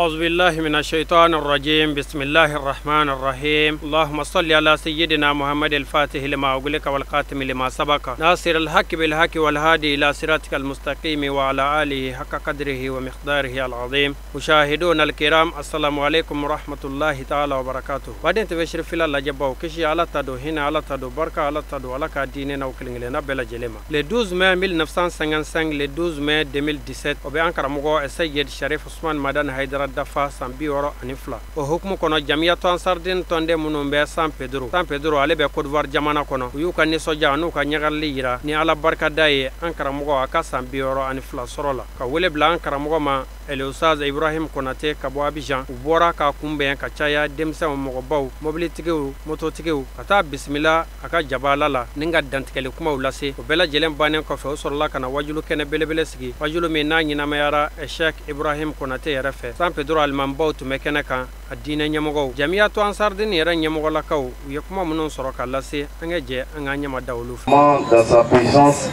أعوذ بالله من الشيطان الرجيم. بسم الله الرحمن الرحيم. اللهم صل على سيدنا محمد الفاتح لما أغلق والخاتم لما سبق ناصر الحق بالحق والهادي إلى صراطك المستقيم وعلى آله حق قدره ومقداره العظيم. مشاهدون الكرام، السلام عليكم ورحمة الله تعالى وبركاته. بعدين تبشر في الله جباو كشي على تدو هنا على تدو بركة على تدو على كديننا وكلنا بلا جلما. Le 12 mai 1955, le 12 mai 2017, o bɛ an karamɔgɔ Seyid Sharif Usman Madani Haidara dafa san 62. O hukumu kɔnɔ, Jamiyatu Ansardin tɔnden minnu bɛ San Pedro, San Pedro ale bɛ Côte d'Ivoire jamana kɔnɔ, u y'u ka nisɔndiya n'u ka ɲagali yira ni Ala barikada ye an karamɔgɔ a ka san 62 sɔrɔ la, ka wele bila an karamɔgɔ ma El Oustaz Ibrahim Konate ka bɔ Abidjan. U bɔra k'a kunbɛn ka caya, denmisɛnw, mɔgɔbaw, mobilitigiw, mototigiw, ka taa bisimila a ka jabala la ni ka dantigɛli kumaw lase. O bɛɛ lajɛlen bannen kɔfɛ, o sɔrɔla ka na wajulu kɛnɛ belebele sigi, wajulu min n'a ɲɛnamayara Cheikh Ibrahim Konate yɛrɛ fɛ. San Pedro alimanbaw tun bɛ kɛnɛ kan, a diinɛ ɲɛmɔgɔw, Jamiyatu Ansardin yɛrɛ ɲɛmɔgɔlakaw, u ye kuma minnu sɔrɔ ka lase, an ka jɛ an ka ɲɛma da olu fɛ. Dans sa puissance,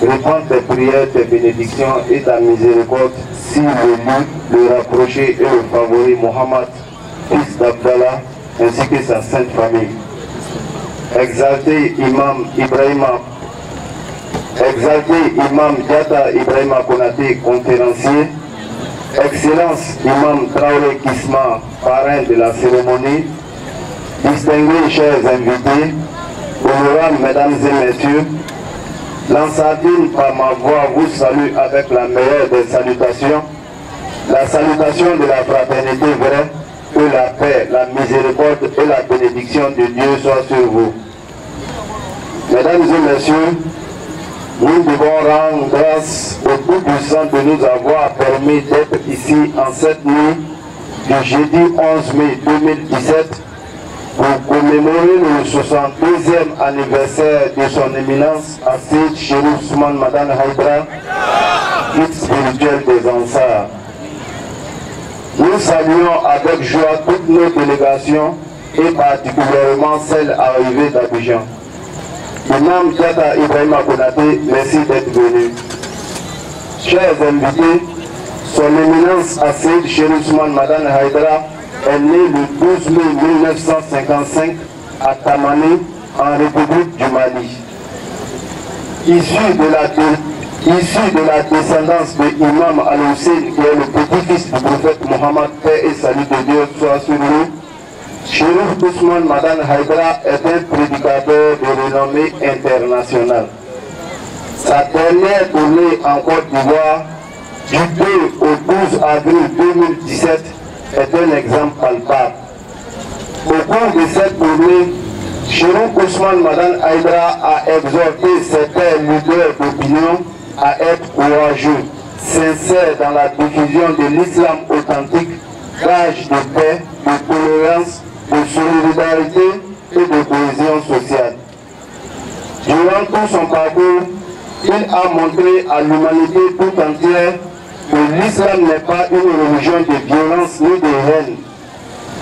répand tes prières, tes bénédictions et ta miséricorde sur le lieu, le rapproché et le favori Mohammed, fils d'Abdallah, ainsi que sa sainte famille. Exalté Imam Ibrahima, exalté Imam Diata Ibrahima Konaté, conférencier, Excellence Imam Traoré Kisma, parrain de la cérémonie, distingués chers invités, honorables mesdames et messieurs, l'Ansardine par ma voix vous salue avec la meilleure des salutations, la salutation de la fraternité vraie, que la paix, la miséricorde et la bénédiction de Dieu soient sur vous. Mesdames et messieurs, nous devons rendre grâce au Tout-Puissant de nous avoir permis d'être ici en cette nuit du jeudi 11 mai 2017 pour commémorer le 62e anniversaire de son éminence Assid Chérif Ousmane Madani Haidara, guide spirituel des Ansars. Nous saluons avec joie toutes nos délégations et particulièrement celle arrivée d'Abidjan. Imam Diata Ibrahima Konaté, merci d'être venu. Chers invités, son éminence Assid Chérif Ousmane Madani Haidara est né le 12 mai 1955 à Tamani, en République du Mali. Issu de la descendance de Imam Al-Hussein, qui est le petit-fils du prophète Mohammed, paix et salut de Dieu soit sur lui, Chérif Ousmane Madani Haidara est un prédicateur de renommée internationale. Sa dernière tournée en Côte d'Ivoire, du 2 au 12 avril 2017, est un exemple palpable. Au cours de cette tournée, Chérif Ousmane Madani Haidara a exhorté ses pairs leaders d'opinion à être courageux, sincères dans la diffusion de l'islam authentique, gage de paix, de tolérance, de solidarité et de cohésion sociale. Durant tout son parcours, il a montré à l'humanité tout entière que l'islam n'est pas une religion de violence ni de haine,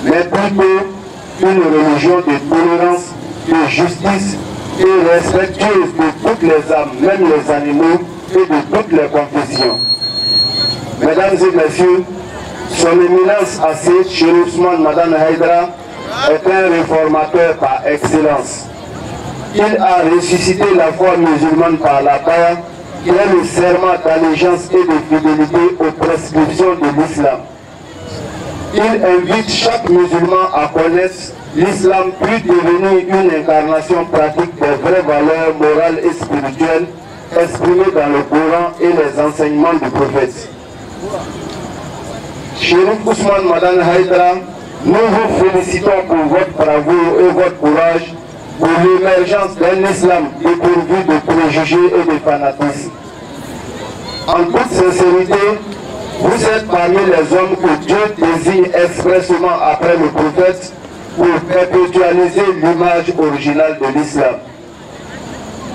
mais plutôt une religion de tolérance, de justice et respectueuse de toutes les âmes, même les animaux, et de toutes les confessions. Mesdames et messieurs, son éminence Assid Chérif Ousmane Madani Haidara est un réformateur par excellence. Il a ressuscité la foi musulmane par la paix, qui est le serment d'allégeance et de fidélité aux prescriptions de l'islam. Il invite chaque musulman à connaître l'islam puis devenir une incarnation pratique des vraies valeurs morales et spirituelles exprimées dans le Coran et les enseignements du prophète. Chérif Ousmane Madani Haidara, nous vous félicitons pour votre bravoure et votre courage pour l'émergence d'un islam dépourvu de préjugés et de fanatisme. En toute sincérité, vous êtes parmi les hommes que Dieu désigne expressément après le prophète pour perpétualiser l'image originale de l'islam.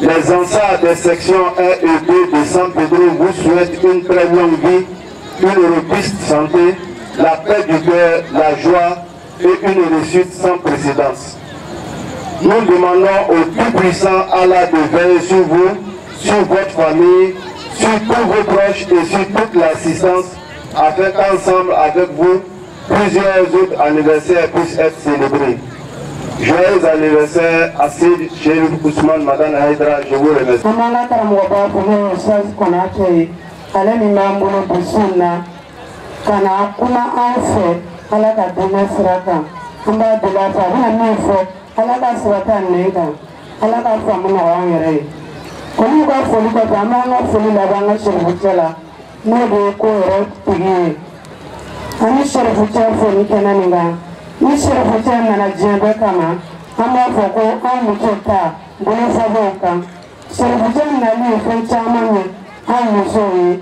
Les Ansars des sections 1 et 2 de San Pedro vous souhaitent une très longue vie, une robuste santé, la paix du cœur, la joie et une réussite sans précédent. Nous demandons au Tout-Puissant Allah de veiller sur vous, sur votre famille, sur tous vos proches et sur toute l'assistance, afin qu'ensemble avec vous, plusieurs autres anniversaires puissent être célébrés. Joyeux anniversaire à Seydi Chérif Ousmane Madani Haïdara, je vous remercie. Ni Chérifucɛ nana diɲɛ bɛɛ kama an b'a fɔ ko an muso ta bolofabaw kan Chérifucɛ nali ye fɛn caman ye an musow ye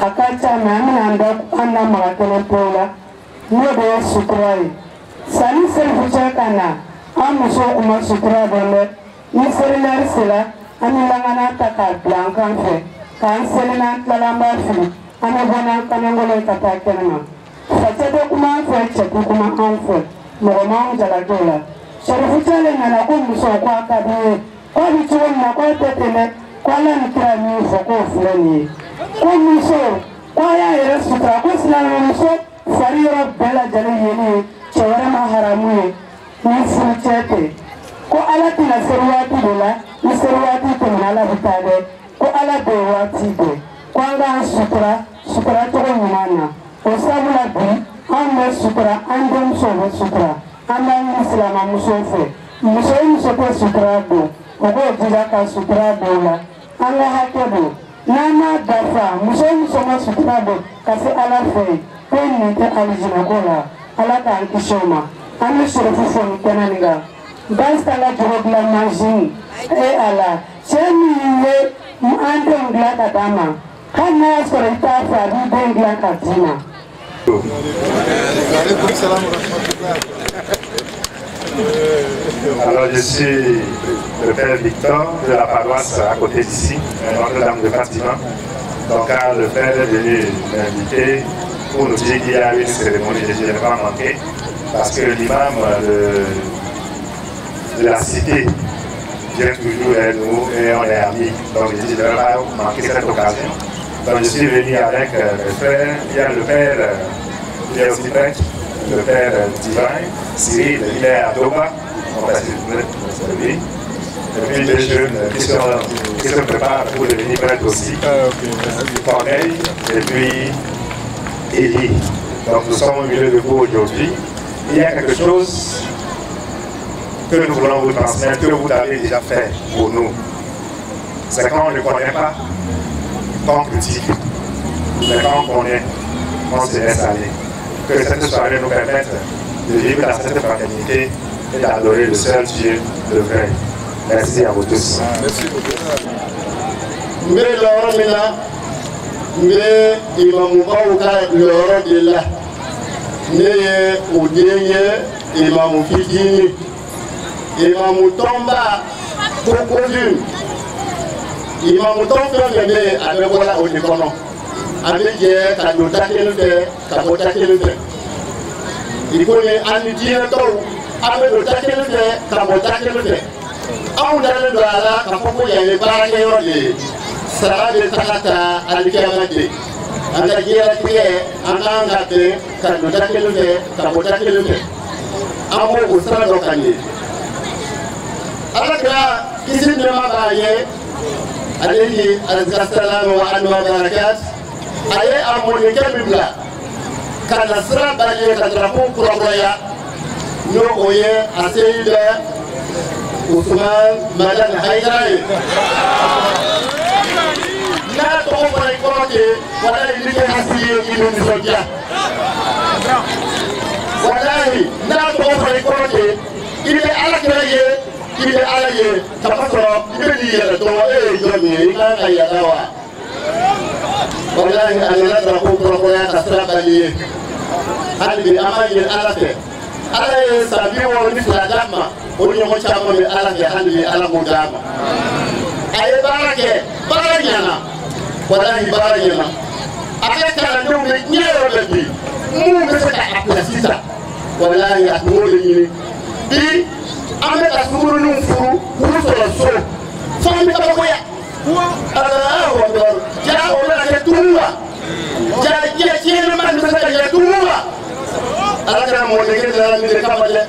a ka ca mɛ an bɛna an da an da maga kelen pewu la n'o de ye sutura ye sanni Chérifucɛ ka na an musow kun ma sutura dɔn dɛ ni selilɛri sera an bɛ lakana ta k'a bila an kan fɛ k'an seli n'an tilala an b'a fili an bɛ bɔ n'an kanangolo ye ka taa kɛnɛma. Facɛ tɛ kuma an fɛ cɛ tɛ kuma an fɛ mɔgɔ m'anw jalaki o la Chérifucɛ le nana ko muso ko a ka di ye k'a bɛ cogo min na k'a tɛ ten dɛ ko Ala ni kira min fɔ k'o filɛ nin ye ko muso ko a y'a yɛrɛ sutura ko silamɛmuso fari yɔrɔ bɛɛ lajɛlen yeli ye cɛ wɛrɛ ma haramu ye ni furucɛ tɛ ko Ala tɛna seri waati de la ni seri waati tɛmɛna Ala bɛ taa dɛ ko Ala bɛ waati bɛɛ ko an k'an sutura sutura cogo ɲuman na. O sabula bi an bɛ sutura an denmusow bɛ sutura an b'a ɲini silamɛmusow fɛ muso o muso tɛ sutura don o k'o jija ka sutura don o la an ka hakɛ don n'an m'a dafa muso o muso ma sutura don ka se Ala fɛ yen ko nin tɛ alijinɛko la Ala k'an kisi o ma an bɛ Chérifu fo nin kɛnɛ nin kan Basita la jogo dilan mansin e Ala cɛ min ye an denw dilan ka d'an ma hali n'a y'a sɔrɔ i t'a fɛ a b'i den dilan ka d'i ma. Alors je suis le père Victor de la paroisse à côté d'ici, Notre-Dame de Fatima. Donc quand le père est venu m'inviter pour nous dire qu'il y a une cérémonie, je n'ai pas manqué parce que l'imam de la cité vient toujours vers nous et on est amis. Donc je dis je ne vais pas manquer cette occasion. Donc je suis venu avec mes frères, il y a le père, il est aussi prêtre, le père divin, Cyril, il est à Doba, on va se lui. Et puis deux jeunes qui se préparent pour devenir prêtre aussi, Corneille et puis Élie. Donc nous sommes au milieu de vous aujourd'hui. Il y a quelque chose que nous voulons vous transmettre, que vous avez déjà fait pour nous. C'est quand on ne connaît pas, qu'on critique, mais quand on connaît, on se laisse aller. Que cette soirée nous permette de vivre dans cette fraternité et d'adorer le seul Dieu, le vrai. Merci à vous tous. Merci beaucoup. Imamu tɔn fɛn fɛn bɛ yen a bɛɛ bɔra o de kɔnɔ an bɛ jɛ ka don da kelen fɛ ka bɔ da kelen fɛ i komi an ni diinɛ tɔw an bɛ don da kelen fɛ ka bɔ da kelen fɛ anw dalen don a la k'a fɔ ko yan ye baarakɛyɔrɔ de ye sara bɛ taga ta alikiyama de an ka diɲɛlatigɛ an kan ka bɛn ka don da kelen fɛ ka bɔ da kelen fɛ an b'o o sira dɔ kan ye Ala kira kisi nɛɛma b'a ye. Alayhi salam wa anwa barakat a ye a mɔnikɛ min bila ka na sira bali ka drapeau kurakuraya n'o o ye a Seydi Ousmane Madani Haïdara ye n'a tɔgɔ fɔra i kɔrɔ ten walayi n'i kɛ hasi ye i bɛ nisɔndiya walayi n'a tɔgɔ fɔra i kɔrɔ ten i bɛ Ala kira ye i bɛ Ala ye kamasɔrɔ i bɛ n'i yɛrɛ dɔn e ye jɔn ye i kan ka yɛlɛ wa walahi a nana drapeau kurakuraya ka sira bali ye hali bi an b'a ɲini Ala fɛ Ala ye san 62 d'a ma o ɲɔgɔn caman bɛ Ala fɛ hali bi Ala m'o d'a ma a ye baara kɛ baara ɲɛna walahi baara ɲɛna a ka kalandenw bɛ diɲɛ yɔrɔ bɛɛ bi minnu bɛ se ka a pilasi ta walahi a tun b'o de ɲini bi an bɛ ka sunkuruninw furu k'u sɔrɔ so fo an bɛ kabakoya Allahu akbar ja o bɛna kɛ turu wa ja diɲɛ tiɲɛni Ala kɛra mɔgɔden nana nin de kama dɛ.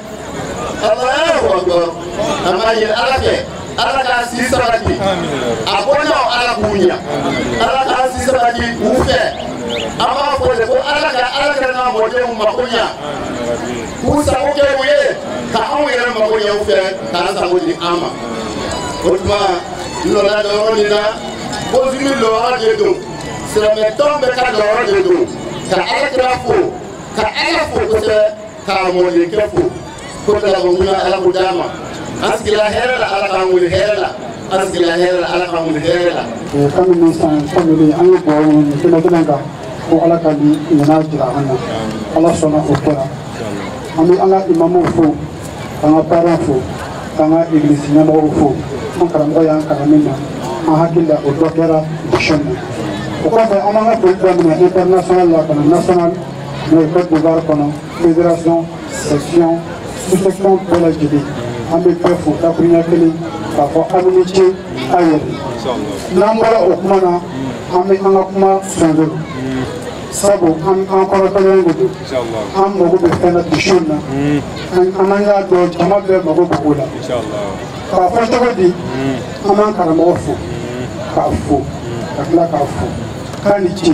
Allahu akbar. An b'a ɲini Ala fɛ. Ala k'a si sabati. A bɔnnaw Ala k'u ɲa. Ala k'a si sabati u fɛ. An b'a fɔ de ko Ala ka Ala kɛra n'a mɔdenw mako ɲa. K'u sago kɛ u ye ka anw yɛrɛ mako ɲɛ u fɛ k'an sago di an ma. O tuma n nana jɔyɔrɔ nin na Bozumi lɔyɔrɔ de don. Silamɛtɔn bɛɛ ka jɔyɔrɔ de don. Ka Ala kira fo, ka Ala fo kosɛbɛ, k'a mɔdenkɛ fo. Ko dalabaŋuna Ala k'o d'a ma. An sigila hɛrɛ la Ala k'an wuli hɛrɛ la. An sigila hɛrɛ la Ala k'an wuli hɛrɛ la. Kanu min san tɛmɛnen an ye dugawu ɲini kɛnɛ kelen kan ko Ala ka nin ɲinan jira an na. Ala sɔnna o kɛra. An bɛ an ka imamuw fo, k'an ka parents fo, k'an ka egilisi ɲɛmɔgɔw fo. An karamɔgɔ y'an kalan min na, an hakili la o dɔ kɛra mission na. O kɔfɛ an b'an ka foli daminɛ international la ka na national n'o ye Côte d'Ivoire kɔnɔ, fédération, section, sous-section bɛɛ lajɛlen. An bɛ bɛɛ fo dakuruɲɛ kelen k'a fɔ aw ni ce aw yɛrɛ. N'an bɔra o kuma na, an bɛ an ka kuma sɔnjɔ. Sabu an kɔrɔtɔlen de don. An mago bɛ fɛn na bi su in na. An y'a dɔn jama bɛɛ mago bɛ o la. K'a fɔ cogo di, an b'an karamɔgɔ fo, k'a fo, ka tila k'a fo. K'a ni ce.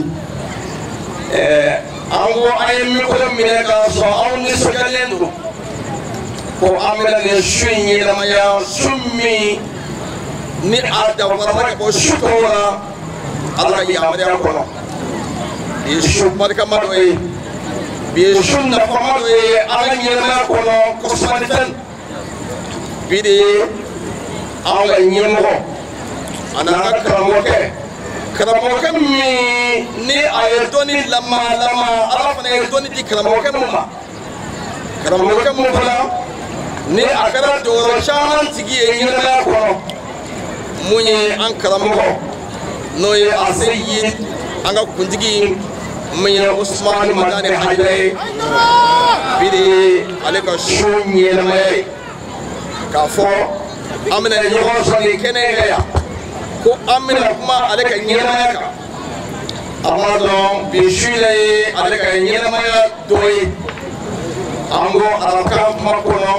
An ko an ye mikoro minɛ k'a sɔrɔ anw nisɔndiyalen don. Ko an bɛna nin su in ɲɛnamaya, su min ni a danfara ma bɔ su tɔw la Ala ka yamaruya kɔnɔ. Bi ye su barikama dɔ ye, bi ye su nafama dɔ ye an ka ɲɛnamaya kɔnɔ kɔsɔmanifɛn. Bi de ye anw ka ɲɛmɔgɔ a n'an ka karamɔgɔkɛ, karamɔgɔkɛ min ni a ye dɔnni lama lama, Ala fana ye dɔnni di karamɔgɔkɛ min ma. Karamɔgɔkɛ min fana ni a kɛra dɔgɔtɔrɔ caman tigi ye ɲɛnamaya kɔnɔ, mun ye an karamɔgɔ n'o ye a seyi an ka kuntigi min ye Usumani Madani Hayidara ye, bi de ye ale ka su ɲɛnamaya ye. K'a fɔ an bɛna ɲɔgɔn sɔrɔ nin kɛnɛ in kan yan ko an bɛna kuma ale ka ɲɛnamaya kan. A b'a dɔn bi su in ye ale ka ɲɛnamaya dɔ ye. An ko arabukan kuma kɔnɔ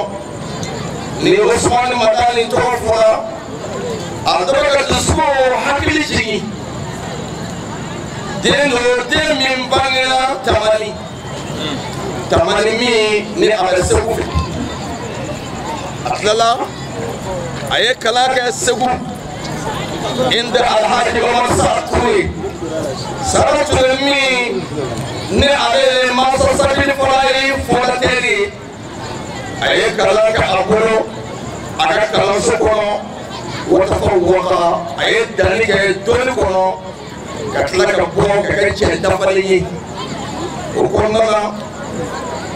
ni Usumani Madani tɔgɔ fɔra, a dɔ bɛ ka dusukun hakili jigin. Den don, den min bangera Tamani, Tamani min ni a bɛ Segu fɛ. A tilala a ye kalan kɛ Segu inda Alhaji Omar Sa'ad Ture. Sa'ad Ture min ni ale ye mansa sabili fɔlɔ ye fondateur ye. A ye kalan kɛ a bolo a ka kalanso kɔnɔ watafawaka, a ye danni kɛ dɔnni kɔnɔ ka tila ka bɔ ka kɛ cɛ dafalen ye. O kɔnɔna na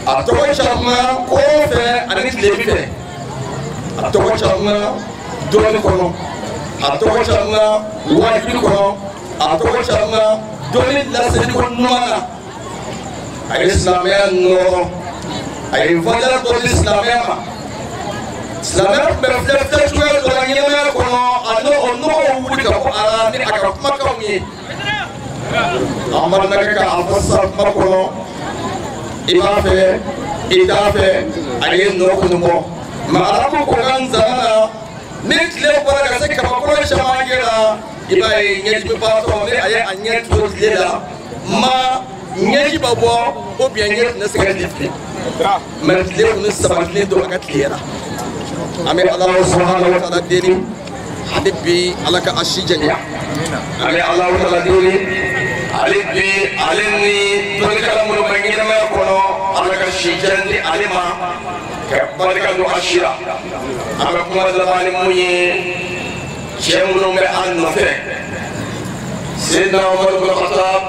a tɔgɔ caman kɔrɔn fɛ ani tilebin fɛ, a tɔgɔ caman dɔnni kɔnɔ, a tɔgɔ caman wajibi kɔnɔ, a tɔgɔ caman dɔnni laseli ko ɲuman na. A ye silamɛya nɔrɔ, a ye valeur dɔ di silamɛya ma. Silamɛya tun bɛ filɛ filɛ cogoya dɔ la ɲɛnamaya kɔnɔ, a n'o nɔgɔw wuli ka bɔ a la ni a ka kumakanw ye. An balimakɛ ka a fɔ sisan kuma kɔnɔ, i b'a fɛ i t'a fɛ, a ye nɔ kɔni bɔ. Mɛ arabu ko ka nzana na, ni tile bɔra ka se kabakolo camancɛ la, i b'a ye ɲɛjimibaatɔ ni a ye a ɲɛ tugu tile la, ma ɲɛji bɛ bɔ ou bien ɲɛ tɛna se ka tile filɛ. Mɛ tile kɔni sabatilen don a ka tile la. An bɛ Ala subahana wa taala deli hali bi Ala ka a si janya. An bɛ Ala taala deli hali bi ale ni dɔnnikɛla minnu bɛ ɲɛnamaya kɔnɔ, Ala ka si jan di ale ma ka barika don a si la. An bɛ kuma laban ni mun ye, cɛ minnu bɛ an nɔfɛ, Seyidina Umaru bin Khattab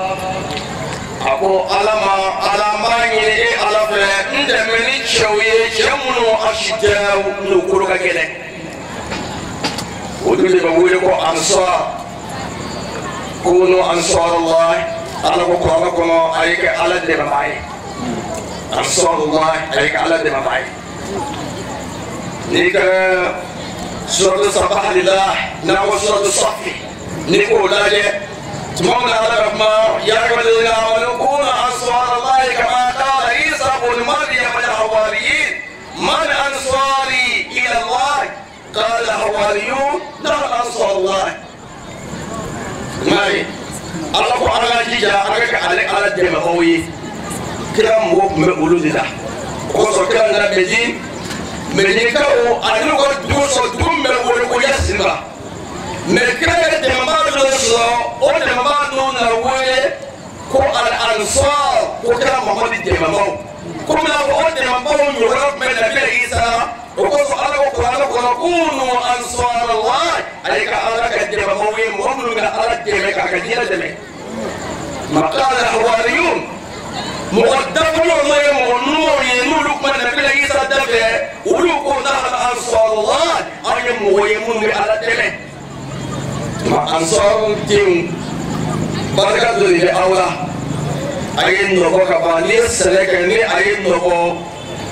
a ko Ala ma, Ala n b'a ɲini e Ala fɛ n dɛmɛ ni cɛw ye, cɛ minnu a si tɛ n'u kolo ka gɛlɛn. Olu de bɛ wele ko ansar, kunu ansarullah. Ala ko kuranɛ kɔnɔ a ye kɛ Ala dɛmɛbaa ye. Ansarullah, a ye kɛ Ala dɛmɛbaa ye. N'i kɛra suratu sabah lillah n'a ko suratu safi, n'i k'o lajɛ tuma min na Ala bɛ kuma ya ayyuhalladhina amanu kunu ansarallahi kama qala Isa ibn Maryam. Man ansari ila Allah qala hawariyun nahnu ansarullah. Mai Ala ko an ka jija an ka kɛ ale Ala dɛmɛbagaw ye. Kira mɔgɔw tun bɛ olu de la. O kosɔn kira nana Medine, Medinekaw ani n'u ka dugu sɔrɔ dugu min bɛ wele ko Yasiriba. Mais kira ye dɛmɛbaa dɔ sɔrɔ, o dɛmɛbaa ninnu nana wele ko al-ansar, ko kira Mamadu dɛmɛbaaw. Komi n'a fɔ o dɛmɛbaaw ɲɔgɔnna tun bɛ Nabila Isa la, o kosɔn Ala ko kuranɛ kɔnɔ kunu ansarallah, ale ka Ala ka dɛmɛbaaw ye mɔgɔ minnu bɛ Ala dɛmɛ k'a ka diinɛ dɛmɛ. Maqala hawariyun, mɔgɔ dafalenw n'o ye mɔgɔ ɲumanw ye n'olu tun bɛ Nabila Isa dafɛ, olu ko nahnu ansarallah, anw ye mɔgɔ ye minnu bɛ Ala dɛmɛ. Ma ansar denw barika dɔ de bɛ aw la. A ye nɔbɔ ka ban, n'i ye sɛnɛ kɛ ni a ye nɔbɔ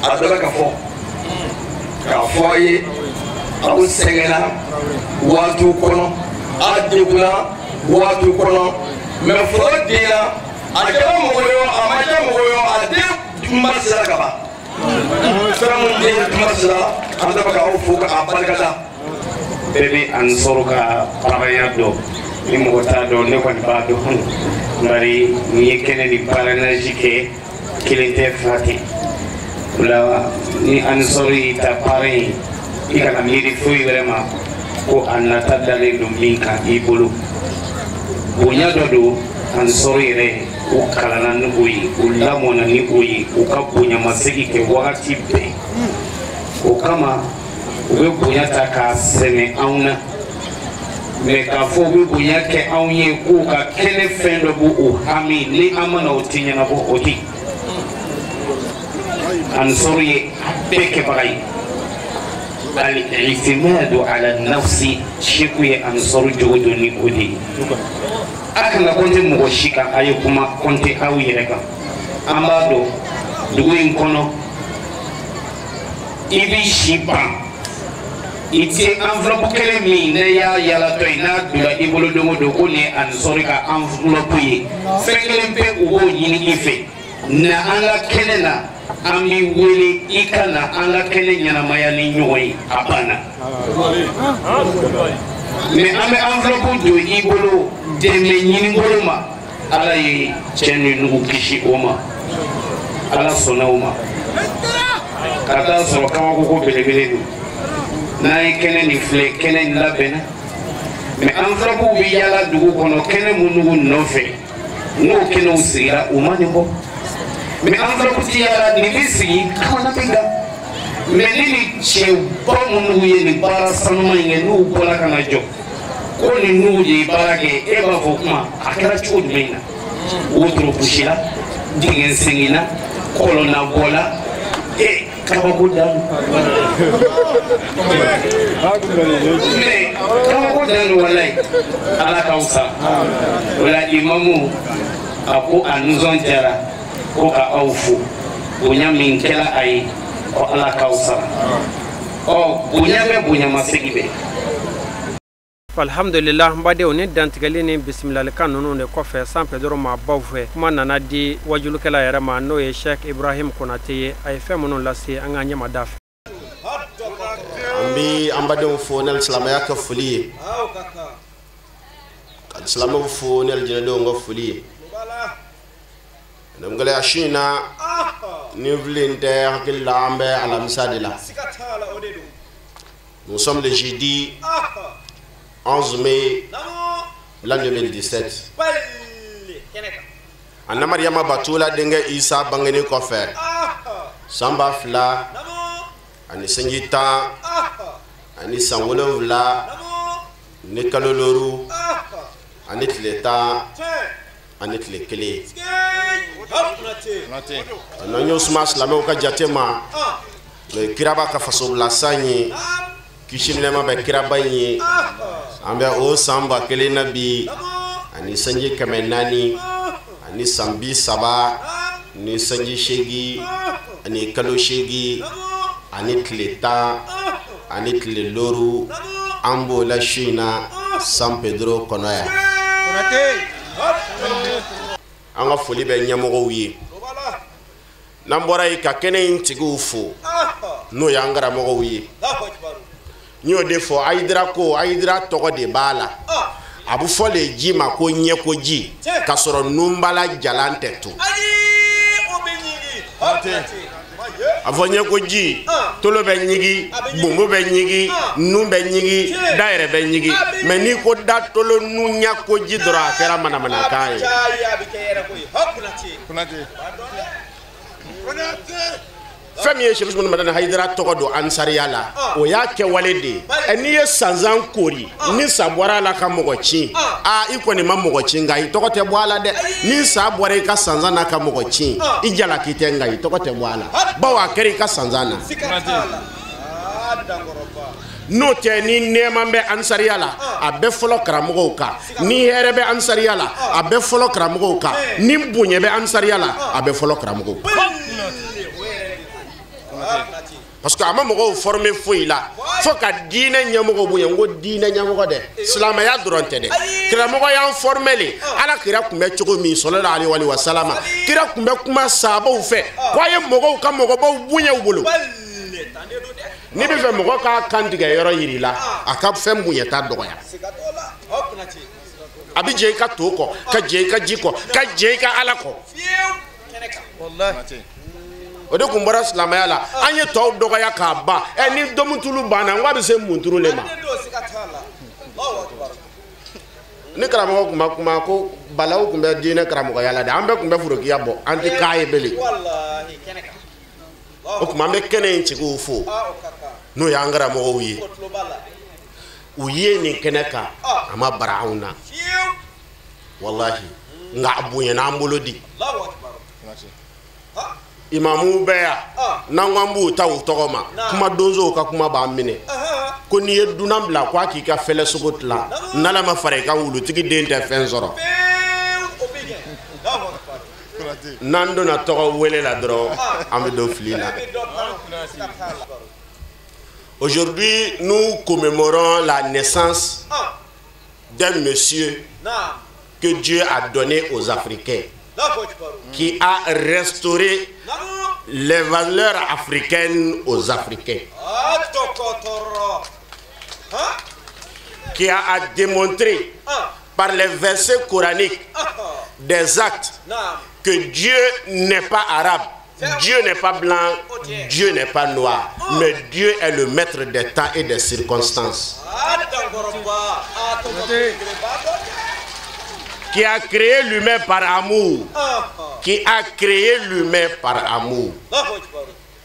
a dɔ bɛ ka fɔ k'a fɔ a ye aw sɛgɛnna waatiw kɔnɔ, a degunna waatiw kɔnɔ, mɛ foro denna a kɛra mɔgɔ ye o a ma kɛ mɔgɔ ye o a den kuma sera ka ban. Fɛn min den kuma sera, an bɛ k'aw fo k'a barikada. Bɛɛ bɛ ansɔrɔ ka paraya dɔn, ni mɔgɔ t'a dɔn ne kɔni b'a dɔn, bari n'i ye kɛnɛ ni parrainage kɛ kelen tɛ fila tɛ. O la ni ansɔrɔ y'i ta parrain ye, i kana miiri foyi wɛrɛ ma ko a nata dalen don min kan i bolo. Bonya dɔ don ansɔrɔ yɛrɛ, u kalanna ni o ye, u lamɔnna ni o ye, u ka bonyamasegin kɛ wagati bɛɛ. O kama u bɛ bonya ta k'a sɛnɛ anw na, mɛ k'a fɔ u bɛ bonya kɛ anw ye k'u ka kɛnɛ fɛn dɔ b'u hami ni an ma na o tɛ ɲɛnabɔ, o tɛ. Ansɔrɔ ye a bɛɛ kɛbaga ye. Al-i'timadu ala nafsi, seku ye ansɔrɔ jogo dɔ ni o de ye. A kana kɔnte mɔgɔ si kan, a ye kuma kɔnte aw yɛrɛ kan. An b'a dɔn dugu in kɔnɔ i b'i si ban, i tɛ enveloppe kelen min ne y'a yalatɔ ye n'a donna i bolo don o don ko nin ye ansɔrɔ ka enveloppe ye, fɛn kelen bɛ u b'o ɲini i fɛ. Na an ka kɛnɛ na, an b'i wele i ka na an ka kɛnɛ ɲɛnamaya ni ɲɔgɔn ye, a banna. Mɛ an bɛ enveloppe don i bolo dɛmɛ ɲini bolo ma, Ala ye cɛ ni nugu kisi o ma, Ala sɔnna o ma. Ka taa sɔrɔ kabako ko belebele don. N'an ye kɛnɛ nin filɛ, kɛnɛ nin labɛnna, mɛ enveloppe bɛ yaala dugu kɔnɔ kɛnɛ minnu nɔfɛ, n'o kɛnɛw sigira u ma nin bɔ. Mɛ enveloppe ti yaala nin bɛ sigi kamana bɛ gan. Mɛ ni nin cɛba minnu ye nin baara sanuman in kɛ, n'u bɔra ka na jɔ ko nin n'u de ye baara kɛ, e b'a fɔ kuma a kɛra cogo jumɛn na? Wotoro gosila, dingɛ seginna, kɔlɔnnabɔla, e kabako dan. Mɛ kabako dan don walayi, Ala k'aw sa. O la imamu a ko a nisɔndiyara ko ka aw fo, bonya min kɛla a ye ko Ala k'aw sara. Ɔ bonya bɛ bonyamasegin bɛ. Alhamdulillah, n badenw, ni dantigɛli ni bisimilalikan ninnu de kɔfɛ San Pedro maabaw fɛ, kuma nana di wajulukɛla yɛrɛ ma, n'o ye Sheikh Ibrahim Konate ye. A ye fɛn minnu lase an ka ɲɛmada fɛ. An bɛ an badenw fo ni silamɛya ka foli ye, ka silamɛw fo ni alijinɛdenw ka foli ye. Gɛlɛya su in na ni filen tɛ hakili la, an bɛ alamisa de la. Nous sommes le jeudi 11 mai l'an 2017. Ana Mariama Batula denkɛ Isa bangeni kɔfɛ san 2010 ani san 7 ni kalo 5 ani tile 10 ani tile 1. N'an y'o suma silamɛw ka jate ma, n'o ye kiraba ka fasobila san ye, kisi ni nɛɛma bɛ kiraba in ye, an bɛ o san 1000 na bi ani sanji 400 ani san 30 ni sanji 8 ani kalo 8 ani tile 10 ani tile 5, an b'o la su in na San Pedro kɔnɔ yan. An ka foli bɛ ɲɛmɔgɔw ye. N'an bɔra yen ka kɛnɛ in tigiw fo, N'o y'an karamɔgɔw ye. N y'o de fɔ Hayidara ko Hayidara tɔgɔ de b'a la. A bɛ fɔ le ji ma ko ɲɛko ji k'a sɔrɔ nunbala jalan tɛ to. A fɔ ɲɛko ji tolo bɛ ɲigi bonbo bɛ ɲigi nun bɛ ɲigi da yɛrɛ bɛ ɲigi mais n'i ko da tolo nun ɲɛko ji dɔrɔn a kɛra manamanakan ye. Fɛn min ye Chérif Ousmane Madani Hayidara tɔgɔ don ansariya la o y'a kɛwale de ye. Ɛ n'i ye sanzan kori ni sa bɔra a la ka mɔgɔ ci aa i kɔni ma mɔgɔ ci nka i tɔgɔ tɛ bɔ a la dɛ. Ni sa bɔra i ka sanzan na ka mɔgɔ ci i jalaki tɛ nka i tɔgɔ tɛ bɔ a la bawo a kɛra i ka sanzan na. N'o tɛ ni nɛɛma bɛ ansariya la a bɛ fɔlɔ karamɔgɔw kan, ni hɛrɛ bɛ ansariya la a bɛ fɔlɔ karamɔgɔw kan, ni bonya bɛ ansariya la a bɛ fɔlɔ karamɔgɔw kan. Parce que a ma mɔgɔw former foyi la fo ka diinɛ ɲɛmɔgɔ bonya. N ko diinɛ ɲɛmɔgɔ dɛ, silamɛya dɔrɔn tɛ dɛ, karamɔgɔ y'an former le. Ala kira tun bɛ cogo min sɔlɔla alayhi wa salama, kira tun bɛ kuma saabaw fɛ ko a ye mɔgɔw ka mɔgɔbaw bonya u bolo. N'i bɛ fɛ mɔgɔ k'a kan tigɛ yɔrɔ yir'i la, a ka fɛn bonyata dɔgɔya. A bɛ jɛ i ka to kɔ, ka jɛ i ka ji kɔ, ka jɛ i ka ala kɔ. O de kun bɔra silamɛya la. An ye tɔw dɔgɔya k'a ban. Ɛ ni domutulu banna n ko a bɛ se munturu le ma. Ni karamɔgɔ kun ma kuma ko balawu kun bɛ diinɛ karamɔgɔya la dɛ, an bɛɛ kun bɛ forokiya bɔ, an tɛ k'a ye bele. O tuma an bɛ kɛnɛ in tigiw fo n'o y'an karamɔgɔw ye. U ye nin kɛnɛ kan a ma bara anw na walahi, nka a bonyana an bolo di. Imamu bɛ yan n'an ko an b'u ta u tɔgɔ ma, kuma donsow ka kuma b'an minɛ ko n'i ye dunan bila ko a k'i ka fɛlɛsogo tilan, n'Ala ma fara i kan wulutigi den tɛ fɛn sɔrɔ. N'an donna tɔgɔ wele la dɔrɔn an bɛ don fili la. Aujourd'hui, nous commémorons la naissance d'un monsieur que Dieu a donné aux Africains, qui a restauré les valeurs africaines aux Africains, qui a démontré par les versets coraniques des actes que Dieu n'est pas arabe, Dieu n'est pas blanc, Dieu n'est pas noir, mais Dieu est le maître des temps et des circonstances, qui a créé l'humain par amour, qui a créé l'humain par amour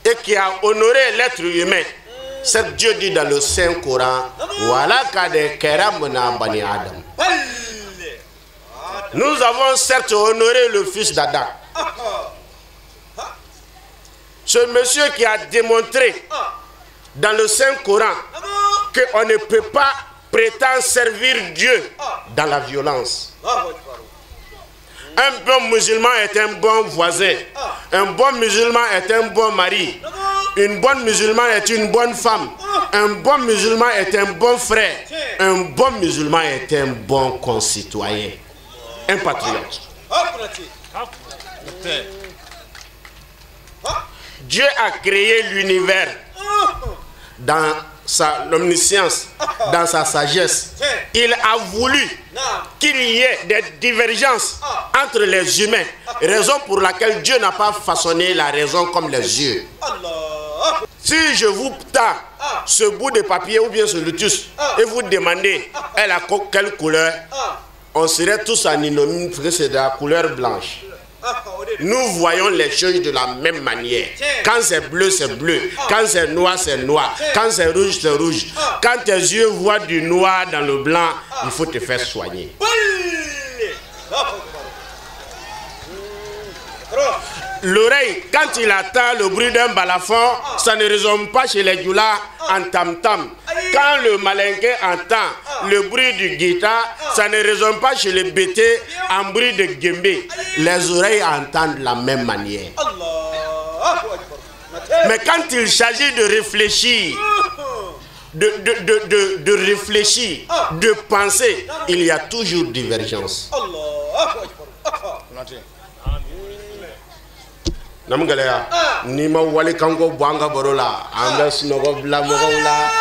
et qui a honoré l'être humain. C'est Dieu dit dans le Saint-Coran, voilà bani Adam. Nous avons certes honoré le fils d'Adam. Ce monsieur qui a démontré dans le Saint-Coran qu'on ne peut pas prétendre servir Dieu dans la violence. Un bon musulman est un bon voisin. Un bon musulman est un bon mari. Une bonne musulmane est une bonne femme. Un bon musulman est un bon frère. Un bon musulman est un bon concitoyen. Un patriote. Dieu a créé l'univers dans sa omniscience, dans sa sagesse. Il a voulu qu'il y ait des divergences entre les humains, raison pour laquelle Dieu n'a pas façonné la raison comme les yeux. Si je vous tends ce bout de papier ou bien ce lotus et vous demandez elle a quelle couleur, on serait tous en unanime que c'est de la couleur blanche. Nous voyons les choses de la même manière. Quand c'est bleu, c'est bleu. Quand c'est noir, c'est noir. Quand c'est rouge, c'est rouge. Quand tes yeux voient du noir dans le blanc, il faut te faire soigner. L'oreille, quand il entend le bruit d'un balafon, ça ne résonne pas chez les Djoula en tam-tam. Quand le malinqué entend le bruit du guitare, ça ne résonne pas chez les bétés en bruit de guembé. Les oreilles entendent de la même manière. Mais quand il s'agit de réfléchir, de réfléchir, de penser, il y a toujours divergence. Namgalaya. N'i ma walikanko bɔ an ka baro la, an bɛ sunɔgɔ bila mɔgɔw la.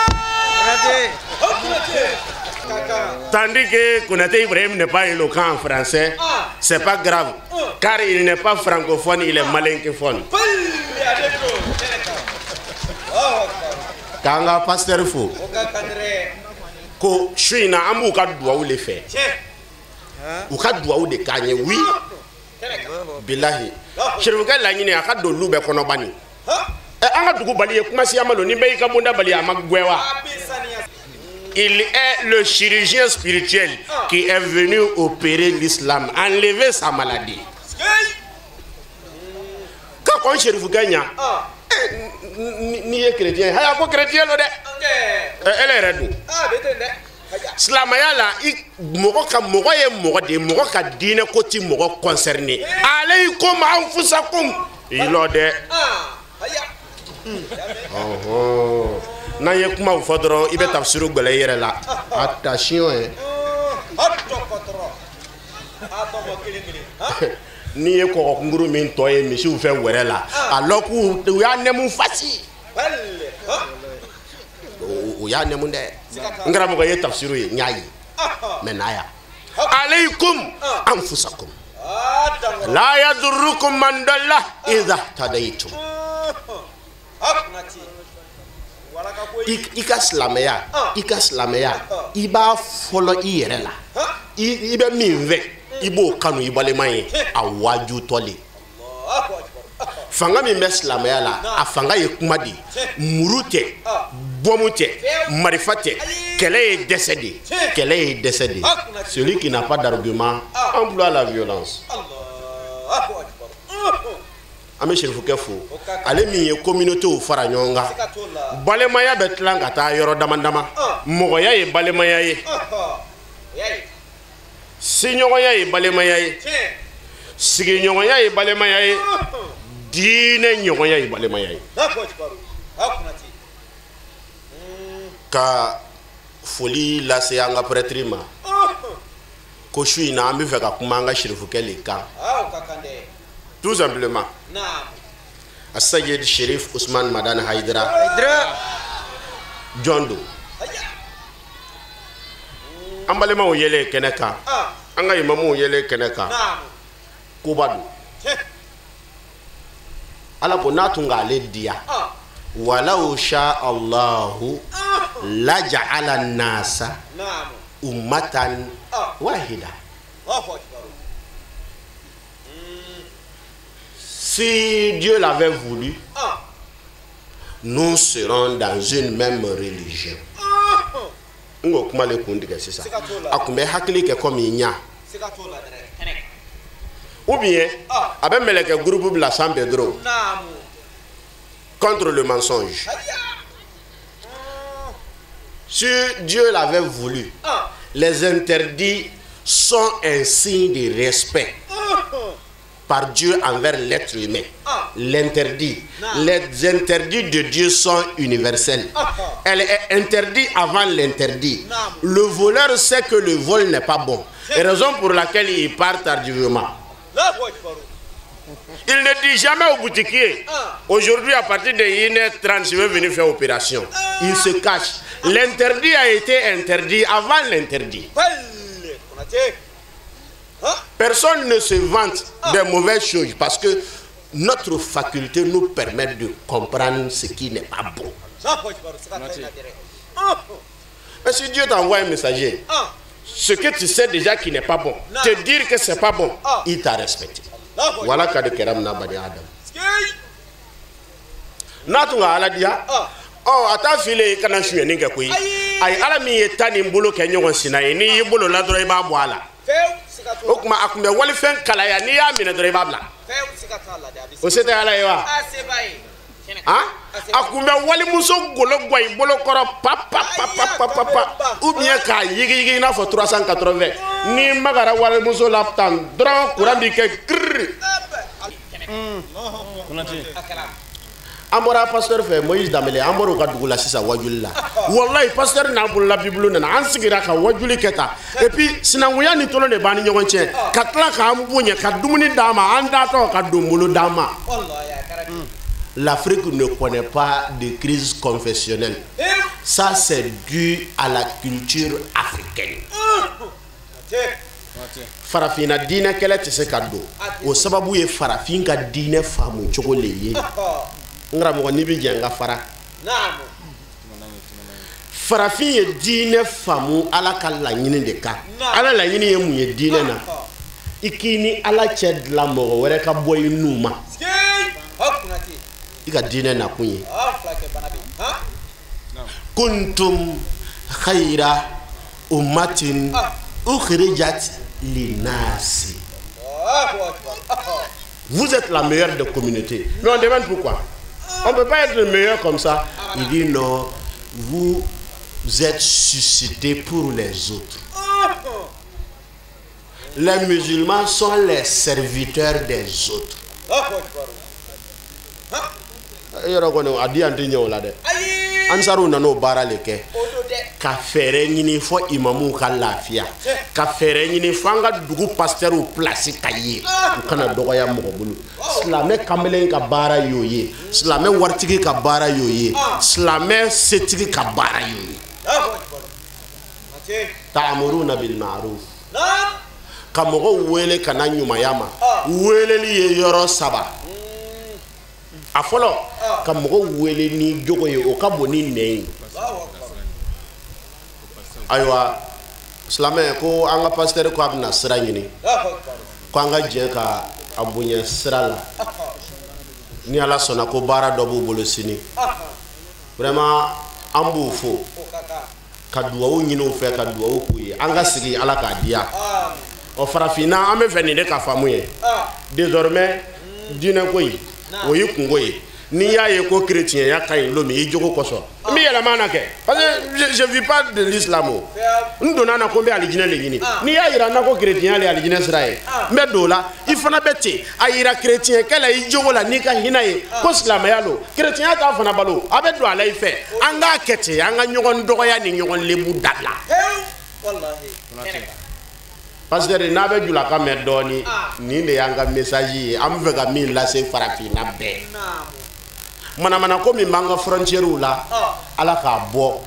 Tandis que Konaté Ibrahim n'est pas éloquent en français, c'est pas grave, car il n'est pas francophone, il est malinképhone. K'an ka pasteur fo ko su in na an b'u ka duwawu de fɛ, u ka duwawu de k'an ye. Oui, bilahi, Serifukɛ laɲini a ka don lu bɛɛ kɔnɔ bani. Ɛ an ka dugu bali ye kuma siyama don, ni bɛɛ y'i ka bonda bali a ma gwɛ wa? Il est le chirurgien spirituel qui est venu opérer l'islam, enlever sa maladie. Quand on Serifukɛ ɲa, n'i ye chrétien, haya ko chrétien lo dɛ. Ele yɛrɛ dun. Silamɛya la, i mɔgɔ ka mɔgɔ ye mɔgɔ de ye, mɔgɔ ka diinɛ ko ti mɔgɔ concerné. Alaykum anfusakum. I lɔ dɛ. N'an ye kumaw fɔ dɔrɔn, i bɛ tafsiru gɛlɛya i yɛrɛ la. Attention ye. N'i ye kɔgɔkunguru min tɔ ye misiw fɛ wɛrɛ la, alors k'u u y'a nɛmu fasi. U y'a nɛmu dɛ. N karamɔgɔ ye tafsiru ye, n y'a ye. Mais n'a ya. Alaykum anfusakum. La yadurrukum man dalla idha tadaytum. I ka silamɛya, i ka silamɛya, i b'a fɔlɔ i yɛrɛ la. I bɛ min fɛ, i b'o kanu i balima ye, a waajutɔ le. Fanga min bɛ silamɛya la, a fanga ye kuma de ye. Muru tɛ, bɔmu tɛ, marifa tɛ, kɛlɛ ye dɛsɛ de ye. Kɛlɛ ye dɛsɛ de ye. Celui qui n'a pas d'argument emploie la violence. An bɛ Serifukɛ fo, ale min ye communauté fara ɲɔgɔn kan. Balimaya bɛ tilan ka taa yɔrɔ dama dama. Mɔgɔya ye balimaya ye, siɲɔgɔnya ye balimaya ye, sigiɲɔgɔnya ye balimaya ye, diinɛ ɲɔgɔnya ye balimaya ye. Ka foli lase an ka prêtre ma ko su in na an bɛ fɛ ka kuma an ka Serifukɛ le kan. Tout simplement. Asayid Sherif Ousmane Madani Haidara. Jɔn don. An balimaw yɛlɛ kɛnɛ kan. An ka imamuw yɛlɛ kɛnɛ kan. Koba don. Ala ko n'a tun k'ale diya. Walaw sha Allahu laja'ala nasa ummatan wahida. Si Dieu l'avait voulu, nous serons dans une même religion. N ko kuma le kun tigɛ sisan. A kun bɛ hakili kɛ komi ɲa. Ou bien, a bɛ mɛlɛkɛ groupe bila sanfɛ dɔrɔn. Contre le mensonge. Si Dieu l'avait voulu, les interdits sont un signe de respect par Dieu envers l'être humain. L'interdit. Les interdits de Dieu sont universels. Elle est interdite avant l'interdit. Le voleur sait que le vol n'est pas bon. Et raison pour laquelle il part tardivement. Il ne dit jamais au boutiquier, aujourd'hui à partir de 1h30, je vais venir faire opération. Il se cache. L'interdit a été interdit avant l'interdit. Personne ne se vante des mauvaises choses parce que notre faculté nous permet de comprendre ce qui n'est pas bon. Mais si Dieu t'envoie un messager, ce que tu sais déjà qui n'est pas bon, te dire que c'est pas bon, il t'a respecté. Voilà kadi keram na bani Adam. N'a tun ka Ala diya, ɔ a t'a file i kana sonyɛni kɛ koyi. Ayi, Ala min ye tan ni bolo kɛ ɲɔgɔn sina ye, n'i y'i bolo la dɔrɔn i b'a bɔ a la. O tuma a tun bɛ walifɛn kalaya, n'i y'a minɛ dɔrɔn i b'a bila. O se tɛ Ala ye wa? A tun bɛ walimuso golo gɔ i bolo kɔrɔ pa pa pa pa pa pa, ou bien k'a yigiyigi i n'a fɔ 380. N'i magara walimuso la tan dɔrɔn kuran b'i kɛ kiriri. An bɔra pasteur fɛ Moïse Dambélé, an bɔra u ka dugu la sisan wajuli la. Walayi pasteur n'a bolola Bible nana, an sigira ka wajuli kɛ tan. Et puis sinankunya ni tolon de b'an ni ɲɔgɔn cɛ, ka tila k'an bonya ka dumuni d'an ma, an datɔ ka donbolo d'an ma. L'Afrique ne connaît pas de crise confessionnelle. Ça, c'est dû à la culture africaine. Farafina diinɛ kɛlɛ tɛ se ka don o sababu ye farafin ka diinɛ faamu cogo le ye. N karamɔgɔ, n'i bɛ jɛ n ka fara, farafin ye diinɛ faamu Ala ka laɲini de kan. Ala laɲini ye mun ye diinɛ na? I k'i ni Ala cɛ dilan, mɔgɔ wɛrɛ ka bɔ i nun ma. I ka diinɛ nakun ye kuntum khayra ummatin ukhrijat linasi. Vous êtes la meilleure des communautés. Mais on demande pourquoi. On ne peut pas être le meilleur comme ça. Il dit non, vous êtes suscités pour les autres. Les musulmans sont les serviteurs des autres. Ansaru nana o baara le kɛ ka fɛɛrɛ ɲini fɔ imamuw ka lafiya, ka fɛɛrɛ ɲini fo an ka dugu pasitɛriw pilasi ka ye, u kana dɔgɔya mɔgɔ bolo. Silamɛ kamalen ka baara y'o ye, silamɛ waritigi ka baara y'o ye, silamɛ setigi ka baara y'o ye. Ta'amuruna bil ma'ruf, ka mɔgɔw wele ka na ɲumanya ma. Weleli ye yɔrɔ saba. A fɔlɔ, ka mɔgɔw wele ni jogo ye, o ka bon ni nɛn ye. Ayiwa, silamɛ ko an ka pasitɛri ko a bɛna sira ɲini, ko an ka jɛ ka a bonya sira la. Ni Ala sɔnna, ko baara dɔ b'u bolo sini. Vraiment, an b'u fo ka duwawu ɲini u fɛ, ka duwawu k'u ye. An ka sigi, Ala k'a diya. Ɔ, farafinna, an bɛ fɛ nin de ka faamu ye. Désormais, diinɛ ko in, o y'i kungo ye. N'i y'a ye ko chrétienya ka ɲi don min, i jogo kosɔn, n bɛ yɛlɛma na kɛ, parce que je vis pas de l'islam. O n donna na ko n bɛ alijinɛ de ɲini. N'i y'a yira n na ko chrétienya le ye alijinɛ sira ye, n bɛ don o la. I fana bɛ ten, a yira chrétien kɛ la i jogo la n'i ka hinɛ ye ko silamɛya lo, chrétienya t'a fana balo, a bɛ don a la i fɛ. An k'a kɛ ten, an ka ɲɔgɔn dɔgɔya ni ɲɔgɔn lebu dabila. Pasteur, n'a bɛ julaka mɛn dɔɔni, nin de y'an ka message ye, an bɛ fɛ ka min lase farafinna bɛɛ. Manamana ko min b'an ka frontières la, Ala k'a bɔ.